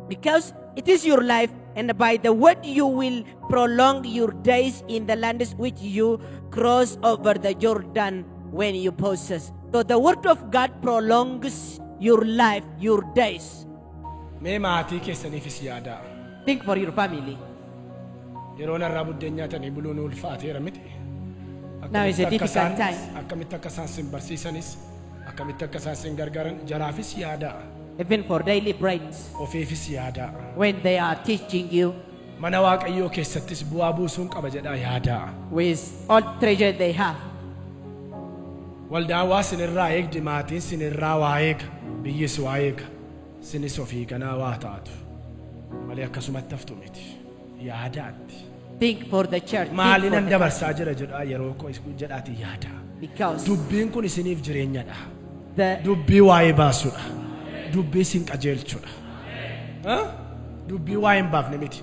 Because it is your life, and by the word you will prolong your days in the lands which you cross over the Jordan when you possess." So the word of God prolongs your life, your days. Mee maatii keessaniifis yaadaa. Think for your family. Yeroo narraa buddeen nyaatanii buluun ulfaateera miti. Now is a Akkamitti akka difficult isaan- time. Akkamitti akka isaan sin barsiisanis Akkamitti akka isaan sin gargaaran jaraafis yaadaa. Even for daily bread. Ofiifis yaadaa. When they are teaching you. Mana Waaqayyoo keessattis bu'aa buusuun qaba jedhaa yaadaa. With all treasure they have. Waldaan waa sinirraa eegdi, maatiin sinirraa waa eega, biyyis waa eega, sinis ofii ganaa waa taatu. Malee akkasumatti haftu miti. Yaadaatti. Think for the church. Think Maaliin for an the dabarsaa jira jedhaa yeroo koo jedhaati yaadaa. Because Dubbiin kun isiniif jireenyadha. the Dubbii waa'ee baasudha. Dubbii isin qajeelchudha. Dubbii waa'ee hin baafne miti.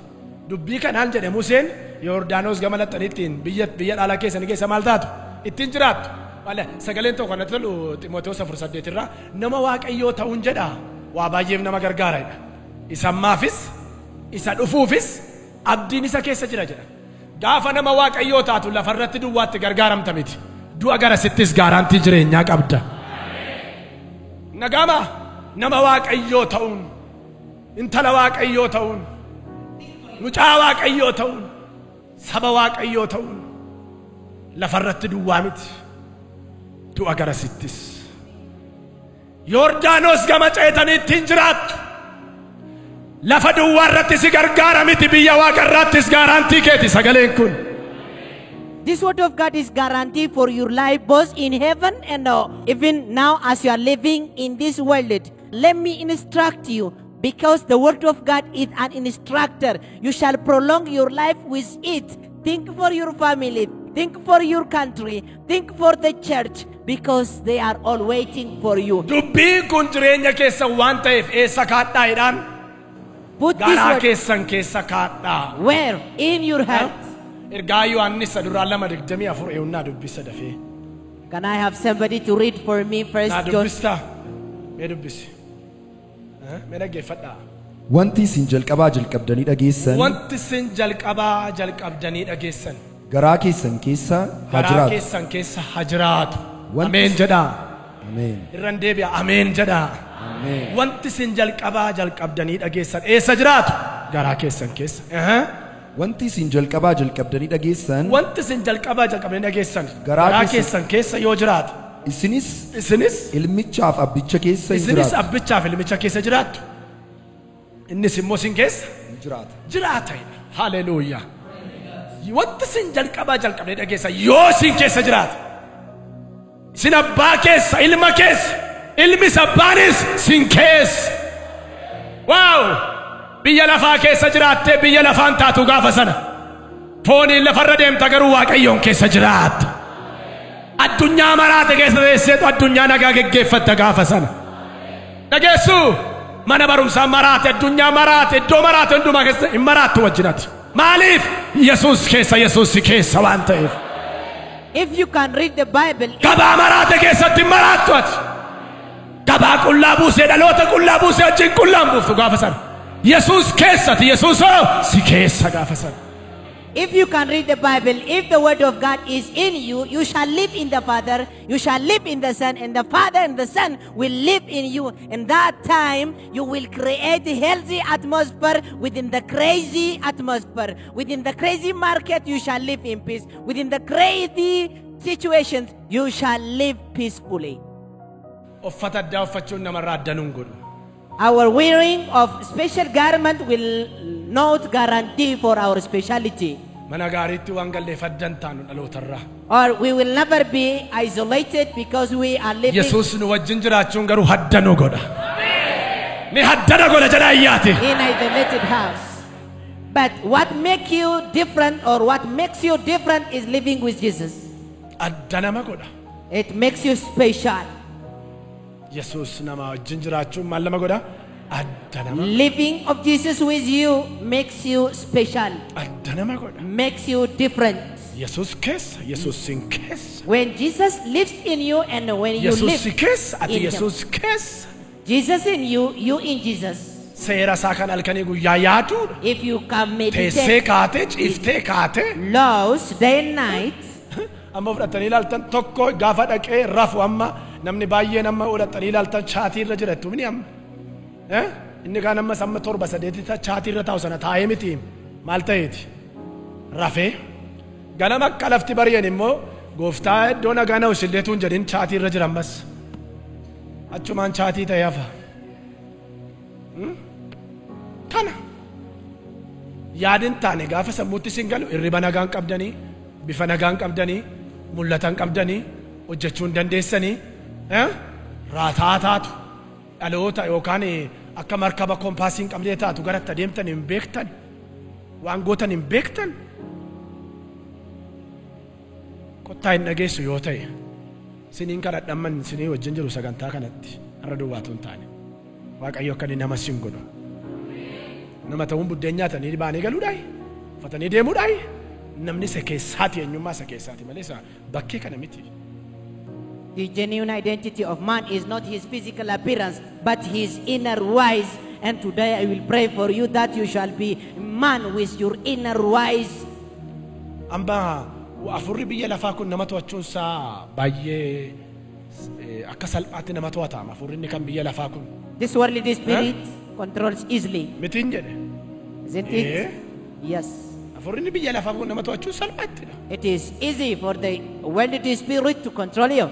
Dubbii kanaan jedhe Museen Yordaanos gama laxxaniittiin biyya dhaalaa keessanii keessa maal taatu? Ittiin jiraattu. Wala sagaleen tokko natti tolu Ximootewoos 4:8 irraa nama Waaqayyoo ta'uun jedha waa baay'eef nama gargaara jedha. Isa ammaafis isa dhufuufis abdiin isa keessa jira jedha. Gaafa nama Waaqayyoo taatu lafarratti duwwaatti gargaaramta miti. Du'a gara sittis gaaraantii jireenyaa qabda. Nagama nama Waaqayyoo ta'uun, intala Waaqayyoo ta'uun, mucaa Waaqayyoo ta'uun, saba Waaqayyoo ta'uun lafarratti duwwaa miti. Du'a gara sittis. Yordaanos gama ceetanii ittiin jiraattu. Lafa duwwaa irratti si gargaara miti, biyya waaqarraattis gaaraantii keeti sagaleen kun. This word of God is guarantee for your life both in heaven and even now as you are living in this world. Let me instruct you, because the word of God is an instructor. You shall prolong your life with it. Think for your family, think for your country, think for the church, because they are all waiting for you. Dubbiin kun jireenya keessan waan ta'eef eessa kaadhaa jedhaan? Put this Garaa word keessan keessa kaadhaa. where? In your heart. Ergaa Yohaannis duraa 2:24 eewwannaa dubbisa dafee. Can I have somebody to read for me first Naa John? dubbistaa? Mee dubbisi. Mee dhaggeeffadhaa. Wanti isin jalqabaa jalqabdanii dhageessan Wanti isin jalqabaa jalqabdanii dhageessan garaa keessan keessa haa garaa jiraatu. keessan keessa haa jiraatu. Wanti Ameen jedhaa. Ameen. Irran deebi'a. Ameen jedhaa. Ameen. Wanti isin jalqabaa jalqabdanii dhageessan eessa jiraatu? Garaa keessan keessa. Wanti isin jalqabaa jalqabdanii dhageessan Wanti isin jalqabaa jalqabdanii dhageessan Garaa garaa keessan keessa yoo jiraatu isinis isinis ilmichaaf abbicha keessa hin isinis jiraatu. abbichaaf ilmicha keessa jiraattu. Innis immoo isin keessa Hin jiraata. jiraata. Haleluuyaa. Wanti isin jalqabaa jalqabdanii dhageessan yoo isin keessa jiraata. Isin abbaa keessa, ilma keessa, ilmis abbaanis isin keessa. Waaw! Biyya lafaa keessa jiraattee biyya lafaan taatu gaafa sana. Fooniin lafarra deemta garuu Waaqayyoon keessa jiraatta. Addunyaa maraate keessa teesseetu addunyaa nagaa geggeeffatta gaafa sana. Dhageessuu mana barumsaa maraate, addunyaa maraate, iddoo maraate hundumaa keessa hin maraattu wajjinati. Maaliif? Yesuus keessa, Yesuus si keessa waan ta'eef. If you can read the Bible, Gabaa maraate keessatti hin maraattu ati. Gabaa qullaa buusee dhaloota qullaa buusee wajjin qullaan buuftu gaafa sana. Yesuus keessati, Yesuus hoo si keessa gaafa sana. If you can read the Bible, if the word of God is in you, you shall live in the Father, you shall live in the Son, and the Father and the Son will live in you. In that time, you will create a healthy atmosphere within the crazy atmosphere. Within the crazy market, you shall live in peace. Within the crazy situations, you shall live peacefully. Uffata addaa uffachuun namarraa adda nuun godhu. Our wearing of special garment will not guarantee for our speciality. Mana gaariitti waan galleef addan taanu dhalootarraa. Or we will never be isolated because we are living. Yesuus nu wajjin jiraachuun garuu hadda nu godha. Ni haddana godha jedha ayyaati. In isolated house. But what makes you different or what makes you different is living with Jesus. Adda nama godha. It makes you special. Yesuus nama wajjin jiraachuun maal nama godha? Adda nama. Living of Jesus with you makes you special. Adda nama godha. Makes you different. Yesuus keessa, Yesuus sin keessa. When Jesus lives in you and when you Yesuus live si keessa, ati in him. Yesuus keessa. Jesus in you, you in Jesus. Seera isaa kan halkanii guyyaa yaaduudha. If you can Teessee meditate kaatee, ciiftee kaatee. laws day and night. Amma fudhatanii ilaaltan tokko gaafa dhaqee rafu amma namni baay'een amma fudhatanii ilaaltan chaatii irra jira jettu mini amma. Inni kaan ammas amma 7 8 chaatii irra taa'u sana taa'ee miti maal ta'eeti? Rafee ganama akka lafti bari'an immoo gooftaa iddoo nagaa na ushilleetu hin jedhin chaatii irra jira ammas. Achumaan chaatii ta'e hafa. Kana. Yaadin taane gaafa sammuutti sin galu hirriba nagaan qabdanii, bifa nagaan qabdanii, mul'atan qabdanii, hojjechuu hin dandeessanii, raataa taatu, dhaloota yookaan akka markaba koompaasii hin qabnee taatu garatti adeemtan hin beektan, waan gootan hin beektan. Kottaa hin dhageessu yoo ta'e, siniin kadhadhamman sinii wajjin jiru sagantaa kanatti har'a duwwaatu hin taane. Waaqayyo akka inni nama sin godhu. Nama ta'uun buddeen nyaatanii baanii galuudhaayi, uffatanii deemuudhaayi. Namni isa keessaati, eenyummaa isa keessaati malee isa bakkee kana miti. The genuine identity of man is not his physical appearance, but his inner wise. And today I will pray for you that you shall be man with your inner wise. Amma afurri biyya lafaa kun nama to'achuun isaa baay'ee akka salphaatti nama to'ata. Afurri inni kan biyya lafaa kun. This worldly spirit controls easily. Mitiin jedhe. Isn't it? Yes. Afurri inni biyya lafaa kun nama to'achuun salphaattidha. It is easy for the worldly spirit to control you.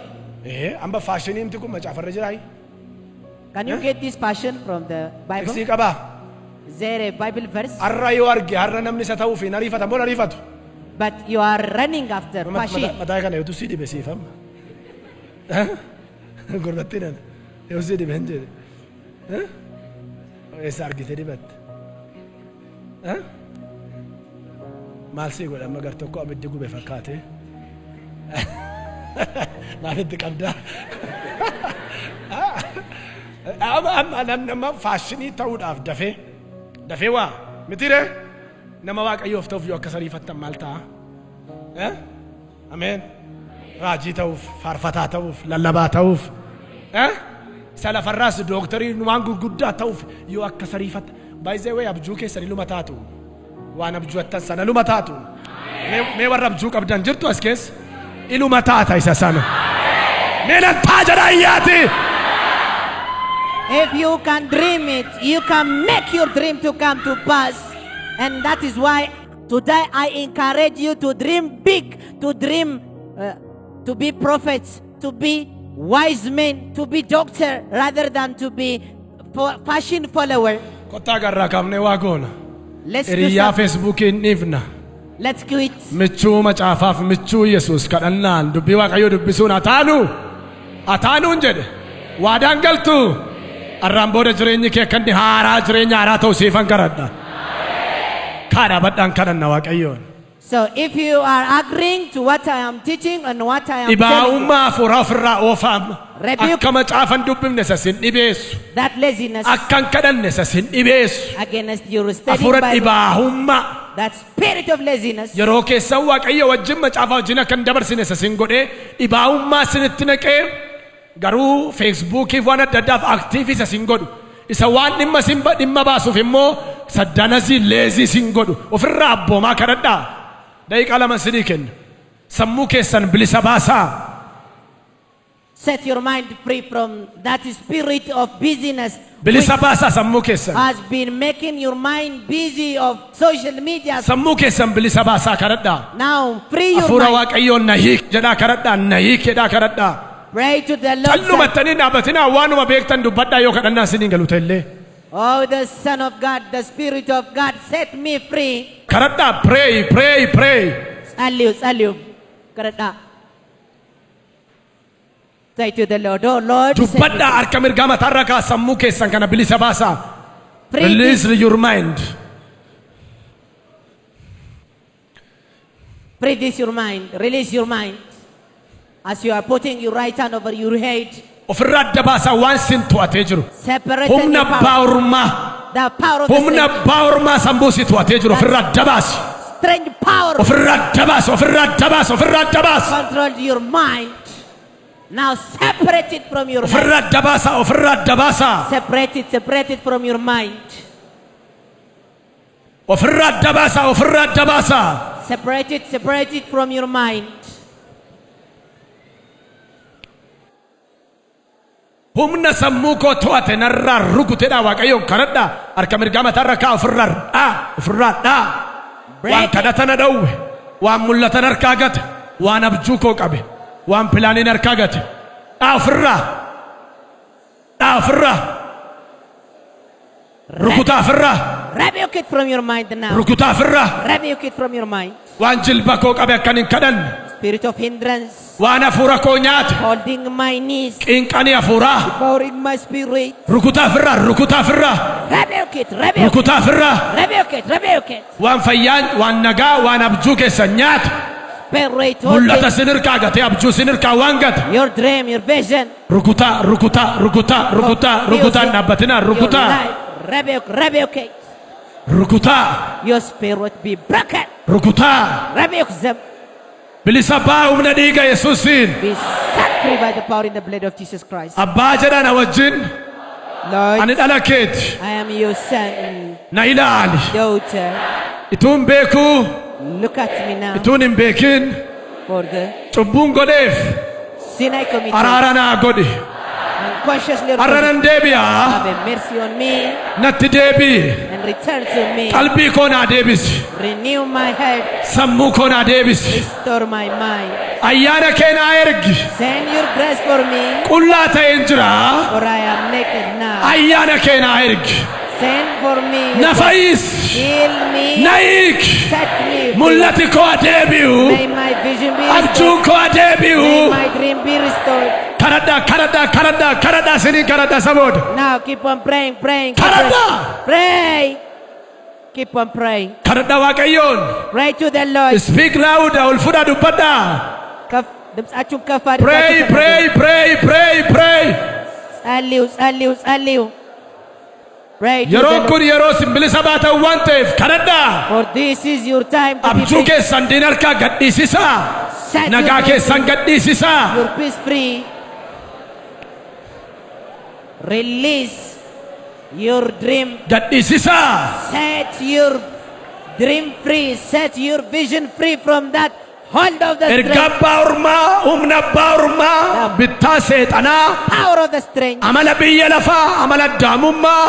Amma faashiniin kun macaafarra jiraayi. Can you get this passion from the Bible? Tiksii qabaa. Is there a Bible verse? Har'a yoo arge har'a namni isa ta'uuf hin ariifata moo hin ariifatu? But you are running after fashion. Mataa kana yoo si dibe siif amma. Gurbattiin ana. Yoo si dibe hin jedhe. Eessa argite dibatte? Maal sii godha amma gar tokko abiddi gube fakkaate? Maalitti qabdaa? Amma nama faashinii ta'uudhaaf dafee dafee waa mitiree nama waaqayyoof ta'uuf yoo akka sariifattan maal ta'a? Ameen. Raajii ta'uuf, faarfataa ta'uuf, lallabaa ta'uuf, isa lafarraas dooktarii waan gurguddaa ta'uuf yoo akka sariifattan baay'ee wayii abjuu keessanii luma taatu. Waan abjuuttan sana luma taatu. Mee warra abjuu qabdan jirtu as keessa iluma taata isa sana. Mee nan taa jedha iyyaati. If you can dream it, you can make your dream to come to pass. And that is why today I encourage you to dream big, to dream, to be prophets, to be wise men, to be doctor, rather than to be fashion follower. Kottaa garraa kaafnee waa goona. Let's do Hiriyaa something. Feesbuukiin dhiifna. Let's quit. Michuu macaafaaf michuu Yesuus kadhannaan dubbii Waaqayyoo dubbisuun ataanu ataanuun jedhe waadaan galtu arraan booda jireenyi kee akka inni haaraa jireenya haaraa ta'u siifan kadhadha. Kaadhaa badhaan kadhanna Waaqayyoon. So if you are agreeing to what I am teaching and what I am telling you, Dhibaa'ummaa hafuuraa ofirraa oofaama. Rebuke. Akka macaafan dubbifne isa sin dhibeessu. that laziness Akka hin kadhanne isa sin dhibeessu. against your studying Hafuura Bible, dhibaa'ummaa. that spirit of laziness, Yeroo keessan Waaqayyo wajjin macaafa wajjin akka hin dabarsine isa sin godhee dhibaa'ummaa isinitti naqee garuu feesbuukiif waan adda addaaf aktiivii isa sin godhu. Isa waan dhimma sin dhimma baasuuf immoo saddanasii leezii sin godhu. Ofirraa abboomaa kadhadhaa. Daqiiqaa lama sinii kenna. Sammuu keessan bilisa baasaa. set your mind free from that spirit of busyness Bilisa which baasaa sammuu keessan. has been making your mind busy of social media. Sammuu keessan bilisa baasaa kadhadhaa. Now free your Hafuura mind. Waaqayyoon na hiik jedhaa kadhadhaa. Na hiik jedhaa kadhadhaa. Pray to the Lord. Callumattanii dhaabbatinaa waanuma beektan dubbadhaa yoo kadhannaa isiniin galu ta'ellee. Oh, the Son of God, the Spirit of God, set me free. Kadhadhaa pray pray pray. Salute, salute. Kadhadhaa. Say to the Lord, oh Lord, set me Dubbadhaa harka mirgaa mataarra kaa sammuu keessan kana bilisa baasaa. free. Release your mind. Free this your mind. Release your mind. As you are putting your right hand over your head, Ofirraa adda baasaa waan sin to'atee jiru. separate Humna the power, abbaa ormaa. the power of the Humna abbaa ormaa sammuu si to'atee jiru ofirraa adda baasi. strange power Ofirraa adda baasi. Ofirraa adda baasi. Ofirraa adda baasi. control your mind. Now separate it from your mind. Ofirraa adda baasaa. Ofirraa adda baasaa. Separate it from your mind. Ofirraa adda baasaa. Ofirraa adda baasaa. Separate it from your mind. Humna sammuu koo to'ate narraa rukutedha Waaqayyoon kadhadhaa. Harka mirgaa mataarra kaa ofirraa dhaa. Ofirraa dhaa. Waan Break it. kadhatan na dhowwe. Waan mul'atan harkaa gate. Waan abjuu koo qabe. Waan pilaaniin harkaa gate. Dhaa ofirraa. Rukutaa ofirraa. Rukutaa ofirraa. Rebuke it from your mind now. Rukutaa ofirraa. Rebuke it from your mind. Waan jilba koo qabe akkan hin kadhanne. Spirit of hindrance. Waan hafuura koo nyaate. Holding my knees. Qinqanii hafuuraa. Devouring my spirit. Rukutaa ofirraa. Rukutaa ofirraa. Rebuke it. Rebuke it. Rukutaa ofirraa. Rebuke it. Rebuke it. Waan fayyaan, waan nagaa, waan abjuu keessan nyaate. Spirit Mul'ata holding sin hirkaa gate, abjuu sin hirkaa waan gate. your dream, your vision. Rukutaa, rukutaa, rukutaa, rukutaa, rukutaa hin dhaabbatinaa, Your rukutaa. life. Rebuke, rebuke it. Rukutaa, Your spirit be broken. rukutaa. Rebuke them. Bilisa baa humna dhiiga Yesuusiin. Be set free by the power in the blood of Jesus Christ. Abbaa jedhaan na wajjin Lord, ani dhala keeti. I am your son, Na ilaali. daughter. Ituun beekuu, Look at me now ituun hin beekin, for the cubbuun godheef sin I committed. araara naa godhi. Unconsciously or Har'a nan deebi'a. have mercy on me Natti deebi'i. and return to me. Qalbii koo naa deebisi. Renew my heart, Sammuu koo naa deebisi. restore my mind. Ayyaana kee naa ergi. Send your grace for me, Qullaa ta'een jira. for I am naked now. Ayyaana kee naa ergi. Send for me. Na fayyisi. Heal me. Na hiiki. Set me free. Mul'ati koo haa deebi'u. May my vision be restored. Abjuun koo haa May deebi'u. my dream be restored. Kadhadhaa, kadhadhaa, kadhadhaa, kadhadhaa isiniin kadhadhaa isa booda. Now keep on praying, praying. Keep Kadhadhaa. on, pray. Keep on praying. Kadhadhaa Waaqayyoon. Pray to the Lord. Speak loud, ol fudhaa dubbadhaa. ከፍ ድምፃችሁን ከፍ Pray, አድርጋችሁ pray, pray, pray, pray. ጸልዩ፣ ጸልዩ፣ ጸልዩ። Pray to the Yeroon Lord. kun yeroo isin bilisa baatan waan ta'eef kadhadhaa. For this is your time to be Abjuu free. keessan diina harkaa gadhiisisaa. Set your Nagaa dream keessan free. gadhiisisaa. Your peace free. Release your dream. Gadhiisisaa. Set your dream free. Set your vision free from that hold of the Erga strength. abbaa ormaa, humna abbaa ormaa, bittaa seexanaa, Power of the strength. amala biyya lafaa, amala addaamummaa,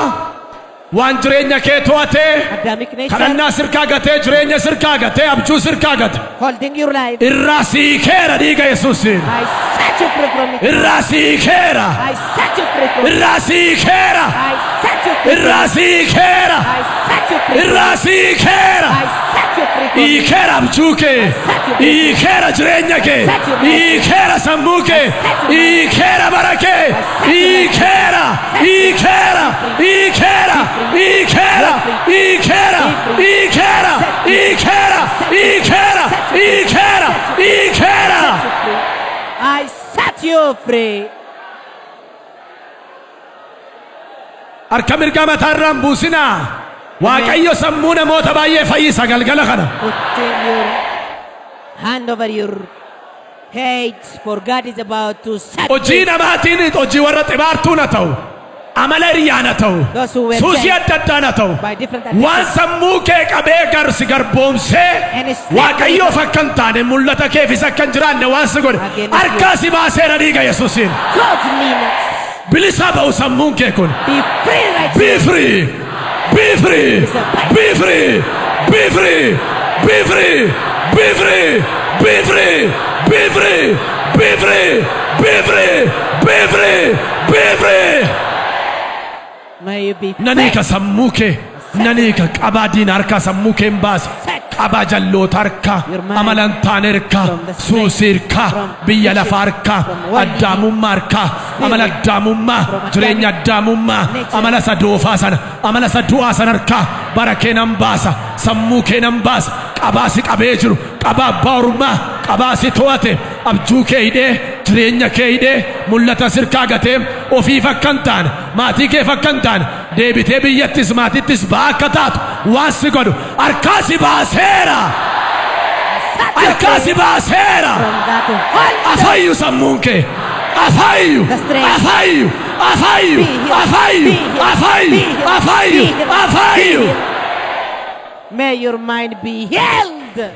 waan jireenya kee to'atee, Adamic nature kadhannaa sirkaa gatee, jireenya sirkaa gatee, abjuu sirkaa gate. holding your life. Irraa siikeera dhiiga Yesuusiin. I set you free from it. Irraa siikeera. I set you free from it. Irraa siikeera. I set you free from Irraa it. siikeera. I set you free from Irraa it. siikeera. I set you free from it. Hiikeera abjuu kee. Hiikeera jireenya kee. Hiikeera sammuu kee. Hiikeera bara kee. Hiikeera. Hiikeera. Hiikeera. Hiikeera. Hiikeera. Hiikeera. Hiikeera. Hiikeera. Hiikeera. Hiikeera. Set you free. I set you free. Harka mirgaa mataarraa hin buusinaa. Waaqayyo sammuu namoota baay'ee fayyisa galgala kana. Putting your hand over your head, for God is about to set Hojii free namaatiin hojii warra xibaartuu na ta'u. Amala hiriyaa na ta'u. those who were Suusii sent adda addaa na ta'u. by different Waan addictions. sammuu kee qabee garsi garboomsee And it's Waaqayyoof akka hin taane mul'ata keefis akka hin jiraanne waan si godhe Against you. harkaa si baaseera dhiiga Yesuusiin. Godliness. Bilisa ba'u sammuun kee kun. Be free right Be free! Be free! Be free! Be free! Be free! Be free! Be free! Be free! Be free! Be free! Be free! Be free! May you be Nan hiika free. sammuu kee. Nan hiika qabaa diina harkaa sammuu kee hin baasa. Set Qabaa jalloota harkaa, your mind amala hin taane harkaa, from the snake, suusii harkaa, from biyya addiction, lafaa harkaa, from worldly addaamummaa harkaa, amala spirit, addaamummaa, from Adamic jireenya addaamummaa, nature. amala isa doofaa sana, amala isa du'aa sana harkaa, bara kee nan baasa, sammuu kee nan baasa, qabaa si qabee jiru, qabaa abbaa ormaa, qabaa si to'ate, abjuu kee hidhee, jireenya kee hidhee, mul'ata sirkaa gatee, ofiif akka hin taane, maatii keef akka hin taane, deebitee biyyattis maatittis ba'aa akka taatu waan si godhu harkaa si baaseera. Set you Harkaa free si baaseera. from that hold. Afayyu sammuun kee. Afayyu. The strength. Afayyu. Afayyu. Be healed. Afayyu. Be healed. Afayyu. Be healed. Afayyu. Be healed. Afayyu. Be healed. May your mind be healed.